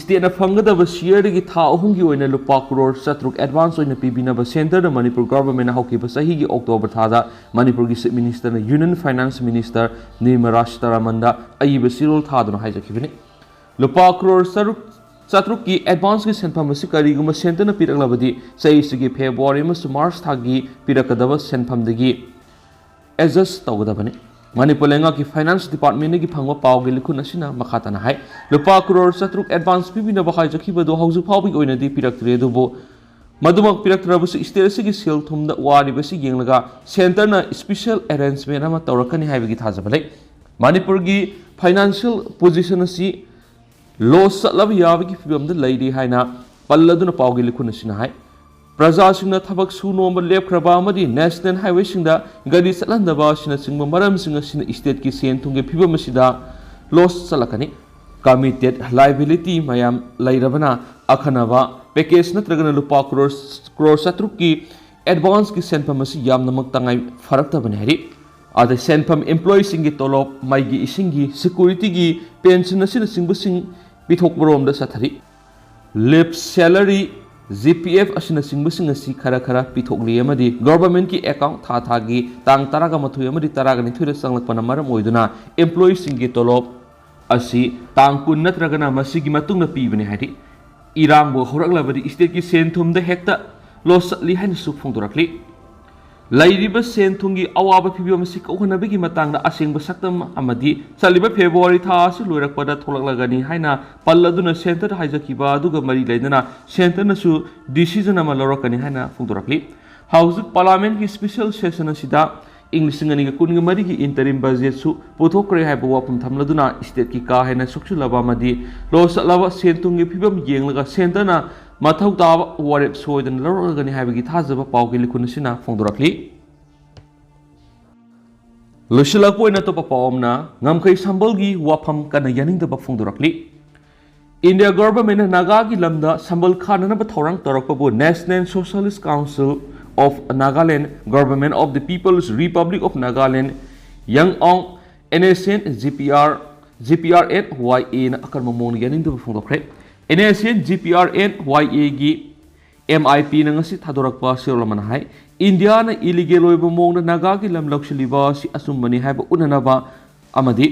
ꯁ꯭ꯇꯦꯠꯅ ꯐꯪꯒꯗꯕ ꯁꯤꯌꯔꯗꯒꯤ ꯊꯥ ꯑꯍꯨꯝꯒꯤ ꯑꯣꯏꯅ ꯂꯨꯄꯥ ꯀ꯭ꯔꯣꯔ ꯆꯥꯇ꯭ꯔꯨꯛ ꯑꯦꯗꯚꯥꯟꯁ ꯑꯣꯏꯅ ꯄꯤꯕꯤꯅꯕ ꯁꯦꯟꯇꯔꯗ ꯃꯅꯤꯄꯨꯔ ꯒꯚꯔꯟꯃꯦꯟꯠꯅ ꯍꯧꯈꯤꯕ ꯆꯍꯤꯒꯤ ꯑꯣꯛꯇꯣꯕꯔ ꯊꯥꯗ ꯃꯅꯤꯄꯨꯔꯒꯤ ꯆꯤꯐ ꯃꯤꯅꯤꯁꯇꯔꯅ ꯌꯨꯅꯤꯌꯟ ꯐꯥꯏꯅꯥꯟꯁ ꯃꯤꯅꯤꯁꯇꯔ ꯅꯤꯔꯃꯂꯥ ꯁꯤꯇꯥꯔꯥꯃꯟꯗ ꯑꯏꯕ ꯆꯦꯔꯣꯜ ꯊꯥꯗꯨꯅ ꯍꯥꯏꯖꯈꯤꯕꯅꯤ꯫ ꯂꯨꯄꯥ ꯀ꯭ꯔꯣꯔ ꯆꯥꯇ꯭ꯔꯨꯛ, ꯆꯥꯇ꯭ꯔꯨꯛꯀꯤ ꯑꯦꯗꯚꯥꯟꯁꯀꯤ ꯁꯦꯟꯐꯝ ꯑꯁꯤ ꯀꯔꯤꯒꯨꯝꯕ ꯁꯦꯟꯇꯔꯅ ꯄꯤꯔꯛꯂꯕꯗꯤ, ꯆꯍꯤꯁꯤꯒꯤ ꯐꯦꯕ꯭ꯔꯨꯋꯥꯔꯤ ꯑꯃꯁꯨꯡ ꯃꯥꯔꯆ ꯊꯥꯒꯤ ꯄꯤꯔꯛꯀꯗꯕ ꯁꯦꯟꯐꯝꯗꯒꯤ ꯑꯦꯗꯖꯁ ꯇꯧꯒꯗꯕꯅꯤ꯫ ꯃꯅꯤꯄꯨꯔ ꯂꯩꯉꯥꯛꯀꯤ ꯐꯥꯏꯅꯥꯟꯁ ꯗꯤꯄꯥꯔꯠꯃꯦꯟꯠꯇꯒꯤ ꯐꯪꯕ ꯄꯥꯎꯒꯤ ꯂꯤꯈꯨꯟ ꯑꯁꯤꯅ ꯃꯈꯥ ꯇꯥꯅ ꯍꯥꯏ, ꯂꯨꯄꯥ ꯀ꯭ꯔꯣꯔ ꯆꯥꯇ꯭ꯔꯨꯛ ꯑꯦꯗꯚꯥꯟꯁ ꯄꯤꯕꯤꯅꯕ ꯍꯥꯏꯖꯈꯤꯕ ꯑꯗꯨ ꯍꯧꯖꯤꯛ ꯐꯥꯎꯕꯒꯤ ꯑꯣꯏꯅꯗꯤ ꯄꯤꯔꯛꯇ꯭ꯔꯤ, ꯑꯗꯨꯕꯨ ꯃꯗꯨꯃꯛ ꯄꯤꯔꯛꯇ꯭ꯔꯕꯁꯨ ꯁ꯭ꯇꯦꯠ ꯑꯁꯤꯒꯤ ꯁꯦꯜ ꯊꯨꯝꯗ ꯋꯥꯔꯤꯕꯁꯤ ꯌꯦꯡꯂꯒ ꯁꯦꯟꯇꯔꯅ ꯁ꯭ꯄꯤꯁꯦꯜ ꯑꯦꯔꯦꯟꯖꯃꯦꯟꯠ ꯑꯃ ꯇꯧꯔꯛꯀꯅꯤ ꯍꯥꯏꯕꯒꯤ ꯊꯥꯖꯕ ꯂꯩ꯫ ꯃꯅꯤꯄꯨꯔꯒꯤ ꯐꯥꯏꯅꯥꯟꯁꯤꯌꯦꯜ ꯄꯣꯖꯤꯁꯟ ꯑꯁꯤ ꯂꯣꯁ ꯆꯠꯂꯕ ꯌꯥꯕꯒꯤ ꯐꯤꯕꯝꯗ ꯂꯩꯔꯤ ꯍꯥꯏꯅ ꯄꯜꯂꯗꯨꯅ ꯄꯥꯎꯒꯤ ꯂꯤꯈꯨꯟ ꯑꯁꯤꯅ ꯍꯥꯏ꯫ ꯄ꯭ꯔꯖꯥꯁꯤꯡꯅ ꯊꯕꯛ ꯁꯨ ꯅꯣꯝꯕ ꯂꯦꯞꯈ꯭ꯔꯕ ꯑꯃꯗꯤ ꯅꯦꯁꯅꯦꯜ ꯍꯥꯏꯋꯦꯁꯤꯡꯗ ꯒꯥꯔꯤ ꯆꯠꯍꯟꯗꯕ ꯑꯁꯤꯅꯆꯤꯡꯕ ꯃꯔꯝꯁꯤꯡ ꯑꯁꯤꯅ ꯁ꯭ꯇꯦꯠꯀꯤ ꯁꯦꯟ ꯊꯨꯝꯒꯤ ꯐꯤꯕꯝ ꯑꯁꯤꯗ ꯂꯣꯁ ꯆꯠꯂꯛꯀꯅꯤ꯫ ꯀꯃꯤꯇꯦꯠ ꯂꯥꯏꯕꯤꯂꯤꯇꯤ ꯃꯌꯥꯝ ꯂꯩꯔꯕꯅ ꯑꯈꯟꯅꯕ ꯄꯦꯀꯦꯖ ꯅꯠꯇ꯭ꯔꯒꯅ ꯂꯨꯄꯥ ꯀ꯭ꯔꯣꯔ, ꯀ꯭ꯔꯣꯔ ꯆꯥꯇ꯭ꯔꯨꯛꯀꯤ ꯑꯦꯗꯚꯥꯟꯁꯀꯤ ꯁꯦꯟꯐꯝ ꯑꯁꯤ ꯌꯥꯝꯅꯃꯛ ꯇꯉꯥꯏ ꯐꯔꯛꯇꯕꯅꯤ ꯍꯥꯏꯔꯤ꯫ ꯑꯗ ꯁꯦꯟꯐꯝ ꯑꯦꯝꯄ꯭ꯂꯣꯌꯤꯁꯤꯡꯒꯤ ꯇꯣꯂꯣꯞ, ꯃꯩꯒꯤ ꯏꯁꯤꯡꯒꯤ, ꯁꯦꯀ꯭ꯌꯨꯔꯤꯇꯤꯒꯤ, ꯄꯦꯟꯁꯟ ꯑꯁꯤꯅꯆꯤꯡꯕꯁꯤꯡ ꯄꯤꯊꯣꯛꯄꯔꯣꯝꯗ ꯆꯠꯊꯔꯤ꯫ ꯂꯤꯞ ꯁꯦꯂꯔꯤ, ꯖꯤ ꯄꯤ ꯑꯦꯐ ꯑꯁꯤꯅꯆꯤꯡꯕꯁꯤꯡ ꯑꯁꯤ ꯈꯔ ꯈꯔ ꯄꯤꯊꯣꯛꯂꯤ ꯑꯃꯗꯤ ꯒꯣꯚꯔꯟꯃꯦꯟꯠꯀꯤ ꯑꯦꯀꯥꯎꯟꯠ ꯊꯥ ꯊꯥꯒꯤ ꯇꯥꯡ ꯇꯔꯥꯒ ꯃꯥꯊꯣꯏ ꯑꯃꯗꯤ ꯇꯔꯥꯒ ꯅꯤꯊꯣꯏꯗ ꯆꯪꯂꯛꯄꯅ ꯃꯔꯝ ꯑꯣꯏꯗꯨꯅ ꯑꯦꯝꯄ꯭ꯂꯣꯌꯤꯁꯤꯡꯒꯤ ꯇꯣꯂꯣꯞ ꯑꯁꯤ ꯇꯥꯡ ꯀꯨꯟ ꯅꯠꯇ꯭ꯔꯒꯅ ꯃꯁꯤꯒꯤ ꯃꯇꯨꯡꯗ ꯄꯤꯕꯅꯤ ꯍꯥꯏꯔꯤ꯫ ꯏꯔꯥꯡꯕꯨ ꯍꯧꯔꯛꯂꯕꯗꯤ stateꯀꯤ ꯁꯦꯟ ꯊꯨꯝꯗ ꯍꯦꯛꯇ loss ꯆꯠꯂꯤ ꯍꯥꯏꯅꯁꯨ ꯐꯣꯡꯗꯣꯔꯛꯂꯤ꯫ ꯂꯩꯔꯤꯕ ꯁꯦꯟ ꯊꯨꯝꯒꯤ ꯑꯋꯥꯕ ꯐꯤꯕꯝ ꯑꯁꯤ ꯀꯣꯛꯍꯟꯅꯕꯒꯤ ꯃꯇꯥꯡꯗ ꯑꯁꯦꯡꯕ ꯁꯛꯇꯝ ꯑꯃꯗꯤ ꯆꯠꯂꯤꯕ February ꯊꯥ ꯑꯁꯤ ꯂꯣꯏꯔꯛꯄꯗ ꯊꯣꯛꯂꯛꯂꯒꯅꯤ ꯍꯥꯏꯅ ꯄꯜꯂꯗꯨꯅ centreꯗ ꯍꯥꯏꯖꯈꯤꯕ ꯑꯗꯨꯒ ꯃꯔꯤ ꯂꯩꯅꯅ centreꯅꯁꯨ decision ꯑꯃ ꯂꯧꯔꯛꯀꯅꯤ ꯍꯥꯏꯅ ꯐꯣꯡꯗꯣꯔꯛꯂꯤ꯫ ꯍꯧꯖꯤꯛ parliamentꯀꯤ special session ꯑꯁꯤꯗ ꯏꯪ ꯂꯤꯁꯤꯡ ꯑꯅꯤꯒ ꯀꯨꯟꯒ ꯃꯔꯤꯒꯤ interim budgetꯁꯨ ꯄꯨꯊꯣꯛꯈ꯭ꯔꯦ ꯍꯥꯏꯕ ꯋꯥꯐꯝ ꯊꯝꯂꯗꯨꯅ stateꯀꯤ ꯀꯥ ꯍꯦꯟꯅ ꯁꯣꯛꯆꯤꯜꯂꯕ ꯑꯃꯗꯤ loss ꯆꯠꯂꯕ ꯁꯦꯟ ꯊꯨꯝꯒꯤ ꯐꯤꯕꯝ ꯌꯦꯡꯂꯒ centreꯅ ꯃꯊꯧ ꯇꯥꯕ ꯋꯥꯔꯦꯞ ꯁꯣꯏꯗꯅ ꯂꯧꯔꯛꯂꯒꯅꯤ ꯍꯥꯏꯕꯒꯤ ꯊꯥꯖꯕ ꯄꯥꯎꯒꯤ ꯂꯤꯈꯨꯟ ꯑꯁꯤꯅ ꯐꯣꯡꯗꯣꯔꯛꯂꯤ꯫ ꯂꯣꯏꯁꯤꯜꯂꯛꯄ ꯑꯣꯏꯅ ꯑꯇꯣꯞꯄ ꯄꯥꯎ ꯑꯃꯅ ꯉꯝꯈꯩ ꯁꯝꯕꯜꯒꯤ ꯋꯥꯐꯝ ꯀꯟꯅ ꯌꯥꯅꯤꯡꯗꯕ ꯐꯣꯡꯗꯣꯔꯛꯂꯤ꯫ India governmentꯅ ꯅꯥꯒꯥꯒꯤ ꯂꯝꯗ ꯁꯝꯕꯜ ꯈꯥꯅꯅꯕ ꯊꯧꯔꯥꯡ ꯇꯧꯔꯛꯄꯕꯨ National Socialist Council of Nagaland, Government of the People's Republic of Nagaland, Yangon, NSCN, GPR, GPRNYAꯅ ꯑꯀꯟꯕ ꯃꯑꯣꯡꯗ ꯌꯥꯅꯤꯡꯗꯕ ꯐꯣꯡꯗꯣꯛꯈ꯭ꯔꯦ꯫ NSCN, GPRNYAꯒꯤ MIPꯅ ꯉꯁꯤ ꯊꯥꯗꯣꯔꯛꯄ ꯆꯦꯔꯣꯜ ꯑꯃꯅ ꯍꯥꯏ, ꯏꯟꯗꯤꯌꯥꯅ illegal ꯑꯣꯏꯕ ꯃꯑꯣꯡꯗ ꯅꯥꯒꯥꯒꯤ ꯂꯝ ꯂꯧꯁꯤꯜꯂꯤꯕ ꯑꯁꯤ ꯑꯆꯨꯝꯕꯅꯤ ꯍꯥꯏꯕ ꯎꯠꯅꯅꯕ ꯑꯃꯗꯤ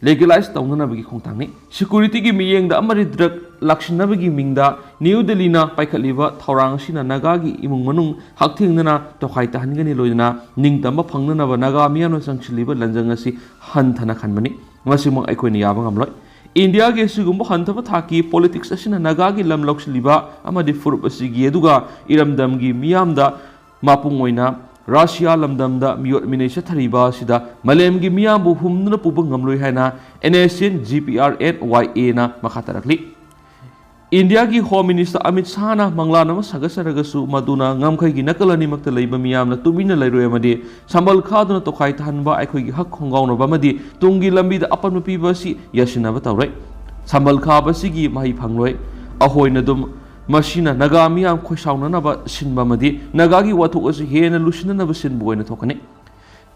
legalize ꯇꯧꯅꯅꯕꯒꯤ ꯈꯣꯡꯊꯥꯡꯅꯤ꯫ Securityꯒꯤ ꯃꯤꯠꯌꯦꯡꯗ ꯑꯃꯗꯤ drug ꯂꯥꯛꯁꯤꯟꯅꯕꯒꯤ ꯃꯤꯡꯗ ꯅ꯭ꯌꯨ ꯗꯤꯜꯂꯤꯅ ꯄꯥꯏꯈꯠꯂꯤꯕ ꯊꯧꯔꯥꯡ ꯑꯁꯤꯅ ꯅꯥꯒꯥꯒꯤ ꯏꯃꯨꯡ ꯃꯅꯨꯡ ꯍꯛꯊꯦꯡꯅꯅ ꯇꯣꯈꯥꯏ ꯇꯥꯍꯟꯒꯅꯤ, ꯂꯣꯏꯅꯅ ꯅꯤꯡꯇꯝꯕ ꯐꯪꯅꯅꯕ ꯅꯥꯒꯥ ꯃꯤꯌꯥꯝꯅ ꯆꯪꯁꯤꯜꯂꯤꯕ ꯂꯟꯖꯪ ꯑꯁꯤ ꯍꯟꯊꯅ ꯈꯟꯕꯅꯤ꯫ ꯃꯁꯤꯃꯛ ꯑꯩꯈꯣꯏꯅ ꯌꯥꯕ ꯉꯝꯂꯣꯏ꯫ ꯏꯟꯗꯤꯌꯥꯒꯤ ꯑꯁꯤꯒꯨꯝꯕ ꯍꯟꯊꯕ ꯊꯥꯛꯀꯤ politics ꯑꯁꯤꯅ ꯅꯥꯒꯥꯒꯤ ꯂꯝ ꯂꯧꯁꯤꯜꯂꯤꯕ ꯑꯃꯗꯤ ꯐꯨꯔꯨꯞ ꯑꯁꯤꯒꯤ ꯑꯗꯨꯒ ꯏꯔꯝꯗꯝꯒꯤ ꯃꯤꯌꯥꯝꯗ ꯃꯄꯨꯡ ꯑꯣꯏꯅ ꯔꯁꯤꯌꯥ ꯂꯝꯗꯝꯗ ꯃꯤꯑꯣꯠ ꯃꯤꯅꯩ ꯆꯠꯊꯔꯤꯕ ꯑꯁꯤꯗ ꯃꯥꯂꯦꯝꯒꯤ ꯃꯤꯌꯥꯝꯕꯨ ꯍꯨꯝꯗꯨꯅ ꯄꯨꯕ ꯉꯝꯂꯣꯏ ꯍꯥꯏꯅ NSCN GPRNYAꯅ ꯃꯈꯥ ꯇꯥꯔꯛꯂꯤ꯫ ꯏꯟꯗꯤꯌꯥꯒꯤ Home Minister ꯑꯃꯤꯠ ꯁꯥꯍꯅ ꯃꯪꯂꯥꯟ ꯑꯃ ꯁꯥꯒꯠꯆꯔꯒꯁꯨ ꯃꯗꯨꯅ ꯉꯝꯈꯩꯒꯤ ꯅꯥꯀꯜ ꯑꯅꯤꯃꯛꯇ ꯂꯩꯕ ꯃꯤꯌꯥꯝꯅ ꯇꯨꯃꯤꯟꯅ ꯂꯩꯔꯣꯏ ꯑꯃꯗꯤ ꯁꯝꯕꯜ ꯈꯥꯗꯨꯅ ꯇꯣꯈꯥꯏ ꯇꯥꯍꯟꯕ ꯑꯩꯈꯣꯏꯒꯤ ꯍꯛ ꯈꯣꯡꯒꯥꯎꯅꯕ ꯑꯃꯗꯤ ꯇꯨꯡꯒꯤ ꯂꯝꯕꯤꯗ ꯑꯄꯟꯕ ꯄꯤꯕ ꯑꯁꯤ ꯌꯥꯁꯤꯟꯅꯕ ꯇꯧꯔꯣꯏ꯫ ꯁꯝꯕꯜ ꯈꯥꯕ ꯑꯁꯤꯒꯤ ꯃꯍꯩ ꯐꯪꯂꯣꯏ꯫ ꯑꯩꯈꯣꯏꯅ ꯑꯗꯨꯝ ꯃꯁꯤꯅ ꯅꯥꯒꯥ ꯃꯤꯌꯥꯝ ꯈꯣꯏꯁꯥꯎꯅꯅꯕ ꯁꯤꯟꯕ ꯑꯃꯗꯤ ꯅꯥꯒꯥꯒꯤ ꯋꯥꯊꯣꯛ ꯑꯁꯤ ꯍꯦꯟꯅ ꯂꯨꯁꯤꯟꯅꯅꯕ ꯁꯤꯟꯕ ꯑꯣꯏꯅ ꯊꯣꯛꯀꯅꯤ꯫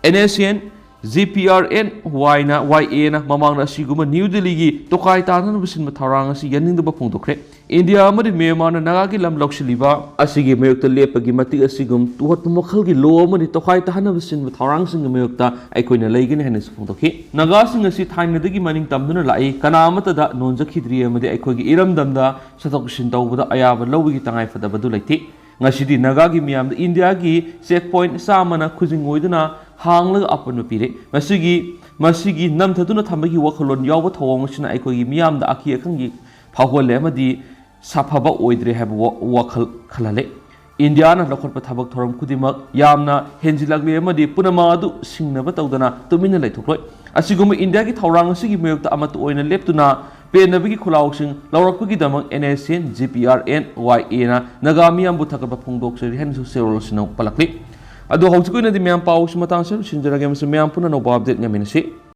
NSCN, GPRNYꯅ, YAꯅ ꯃꯃꯥꯡꯗ ꯑꯁꯤꯒꯨꯝꯕ ꯅ꯭ꯌꯨ ꯗꯤꯜꯂꯤꯒꯤ ꯇꯣꯈꯥꯏ ꯇꯥꯅꯅꯕ ꯁꯤꯟꯕ ꯊꯧꯔꯥꯡ ꯑꯁꯤ ꯌꯥꯅꯤꯡꯗꯕ ꯐꯣꯡꯗꯣꯛꯈ꯭ꯔꯦ꯫ ꯏꯟꯗꯤꯌꯥ ꯑꯃꯗꯤ ꯃ꯭ꯌꯥꯟꯃꯥꯔꯅ ꯅꯥꯒꯥꯒꯤ ꯂꯝ ꯂꯧꯁꯤꯜꯂꯤꯕ ꯑꯁꯤꯒꯤ ꯃꯥꯌꯣꯛꯇ ꯂꯦꯞꯄꯒꯤ ꯃꯇꯤꯛ ꯑꯁꯤꯒꯨꯝ ꯇꯣꯉꯥꯟꯕ ꯃꯈꯜꯒꯤ ꯂꯣ ꯑꯃꯗꯤ ꯇꯣꯈꯥꯏ ꯇꯥꯍꯟꯅꯕ ꯁꯤꯟꯕ ꯊꯧꯔꯥꯡꯁꯤꯡꯒꯤ ꯃꯥꯌꯣꯛꯇ ꯑꯩꯈꯣꯏꯅ ꯂꯩꯒꯅꯤ ꯍꯥꯏꯅꯁꯨ ꯐꯣꯡꯗꯣꯛꯈꯤ꯫ ꯅꯥꯒꯥꯁꯤꯡ ꯑꯁꯤ ꯊꯥꯏꯅꯗꯒꯤ ꯃꯅꯤꯡ ꯇꯝꯗꯨꯅ ꯂꯥꯛꯏ, ꯀꯅꯥ ꯑꯃꯠꯇꯗ ꯅꯣꯟꯖꯈꯤꯗ꯭ꯔꯤ ꯑꯃꯗꯤ ꯑꯩꯈꯣꯏꯒꯤ ꯏꯔꯝꯗꯝꯗ ꯆꯠꯊꯣꯛ ꯆꯠꯁꯤꯟ ꯇꯧꯕꯗ ꯑꯌꯥꯕ ꯂꯧꯕꯒꯤ ꯇꯉꯥꯏ ꯐꯗꯕꯗꯨ ꯂꯩꯇꯦ꯫ ꯉꯁꯤꯗꯤ ꯅꯥꯒꯥꯒꯤ ꯃꯤꯌꯥꯝꯗ ꯏꯟꯗꯤꯌꯥꯒꯤ ꯆꯦꯛ ꯄꯣꯏꯟꯠ ꯆꯥꯝꯃꯅ ꯈꯨꯖꯤꯡ ꯑꯣꯏꯗꯨꯅ ꯍꯥꯡꯂꯒ ꯑꯄꯟꯕ ꯄꯤꯔꯦ꯫ ꯃꯁꯤꯒꯤ, ꯃꯁꯤꯒꯤ ꯅꯝꯊꯗꯨꯅ ꯊꯝꯕꯒꯤ ꯋꯥꯈꯜꯂꯣꯟ ꯌꯥꯎꯕ ꯊꯧꯑꯣꯡ ꯑꯁꯤꯅ ꯑꯩꯈꯣꯏꯒꯤ ꯃꯤꯌꯥꯝꯗ ꯑꯀꯤ ꯑꯈꯪꯒꯤ ꯐꯥꯎꯍꯜꯂꯦ ꯑꯃꯗꯤ ꯁꯥꯐꯕ ꯑꯣꯏꯗ꯭ꯔꯦ ꯍꯥꯏꯕ ꯋꯥ-, ꯋꯥꯈꯜ ꯈꯜꯍꯜꯂꯦ꯫ ꯏꯟꯗꯤꯌꯥꯅ ꯂꯧꯈꯠꯄ ꯊꯕꯛ ꯊꯧꯔꯝ ꯈꯨꯗꯤꯡꯃꯛ ꯌꯥꯝꯅ ꯍꯦꯟꯖꯤꯜꯂꯛꯂꯦ ꯑꯃꯗꯤ ꯄꯨꯝꯅꯃꯛ ꯑꯗꯨ ꯁꯤꯡꯅꯕ ꯇꯧꯗꯅ ꯇꯨꯃꯤꯟꯅ ꯂꯩꯊꯣꯛꯂꯣꯏ꯫ ꯑꯁꯤꯒꯨꯝꯕ ꯏꯟꯗꯤꯌꯥꯒꯤ ꯊꯧꯔꯥꯡ ꯑꯁꯤꯒꯤ ꯃꯥꯌꯣꯛꯇ ꯑꯃꯠꯇ ꯑꯣꯏꯅ ꯂꯦꯞꯇꯨꯅ ꯄꯦꯟꯅꯕꯒꯤ ꯈꯨꯜꯂꯥꯎꯁꯤꯡ ꯂꯧꯔꯛꯄꯒꯤꯗꯃꯛ NSCN, GPRN, YAꯅ ꯅꯥꯒꯥ ꯃꯤꯌꯥꯝꯕꯨ ꯊꯥꯒꯠꯄ ꯐꯣꯡꯗꯣꯛꯆꯔꯤ ꯍꯥꯏꯅꯁꯨ ꯆꯦꯔꯣꯜ ꯑꯁꯤꯅ ꯄꯜꯂꯛꯂꯤ꯫ ꯑꯗꯣ ꯍꯧꯖꯤꯛ ꯑꯣꯏꯅꯗꯤ ꯃꯌꯥꯝ ꯄꯥꯎꯁꯤ ꯃꯇꯥꯡꯁꯤꯗ ꯂꯣꯏꯁꯤꯟꯖꯔꯒꯦ ꯑꯃꯁꯨꯡ ꯃꯌꯥꯝ ꯄꯨꯟꯅ ꯑꯅꯧꯕ update ꯉꯥꯏꯃꯤꯟꯅꯁꯤ꯫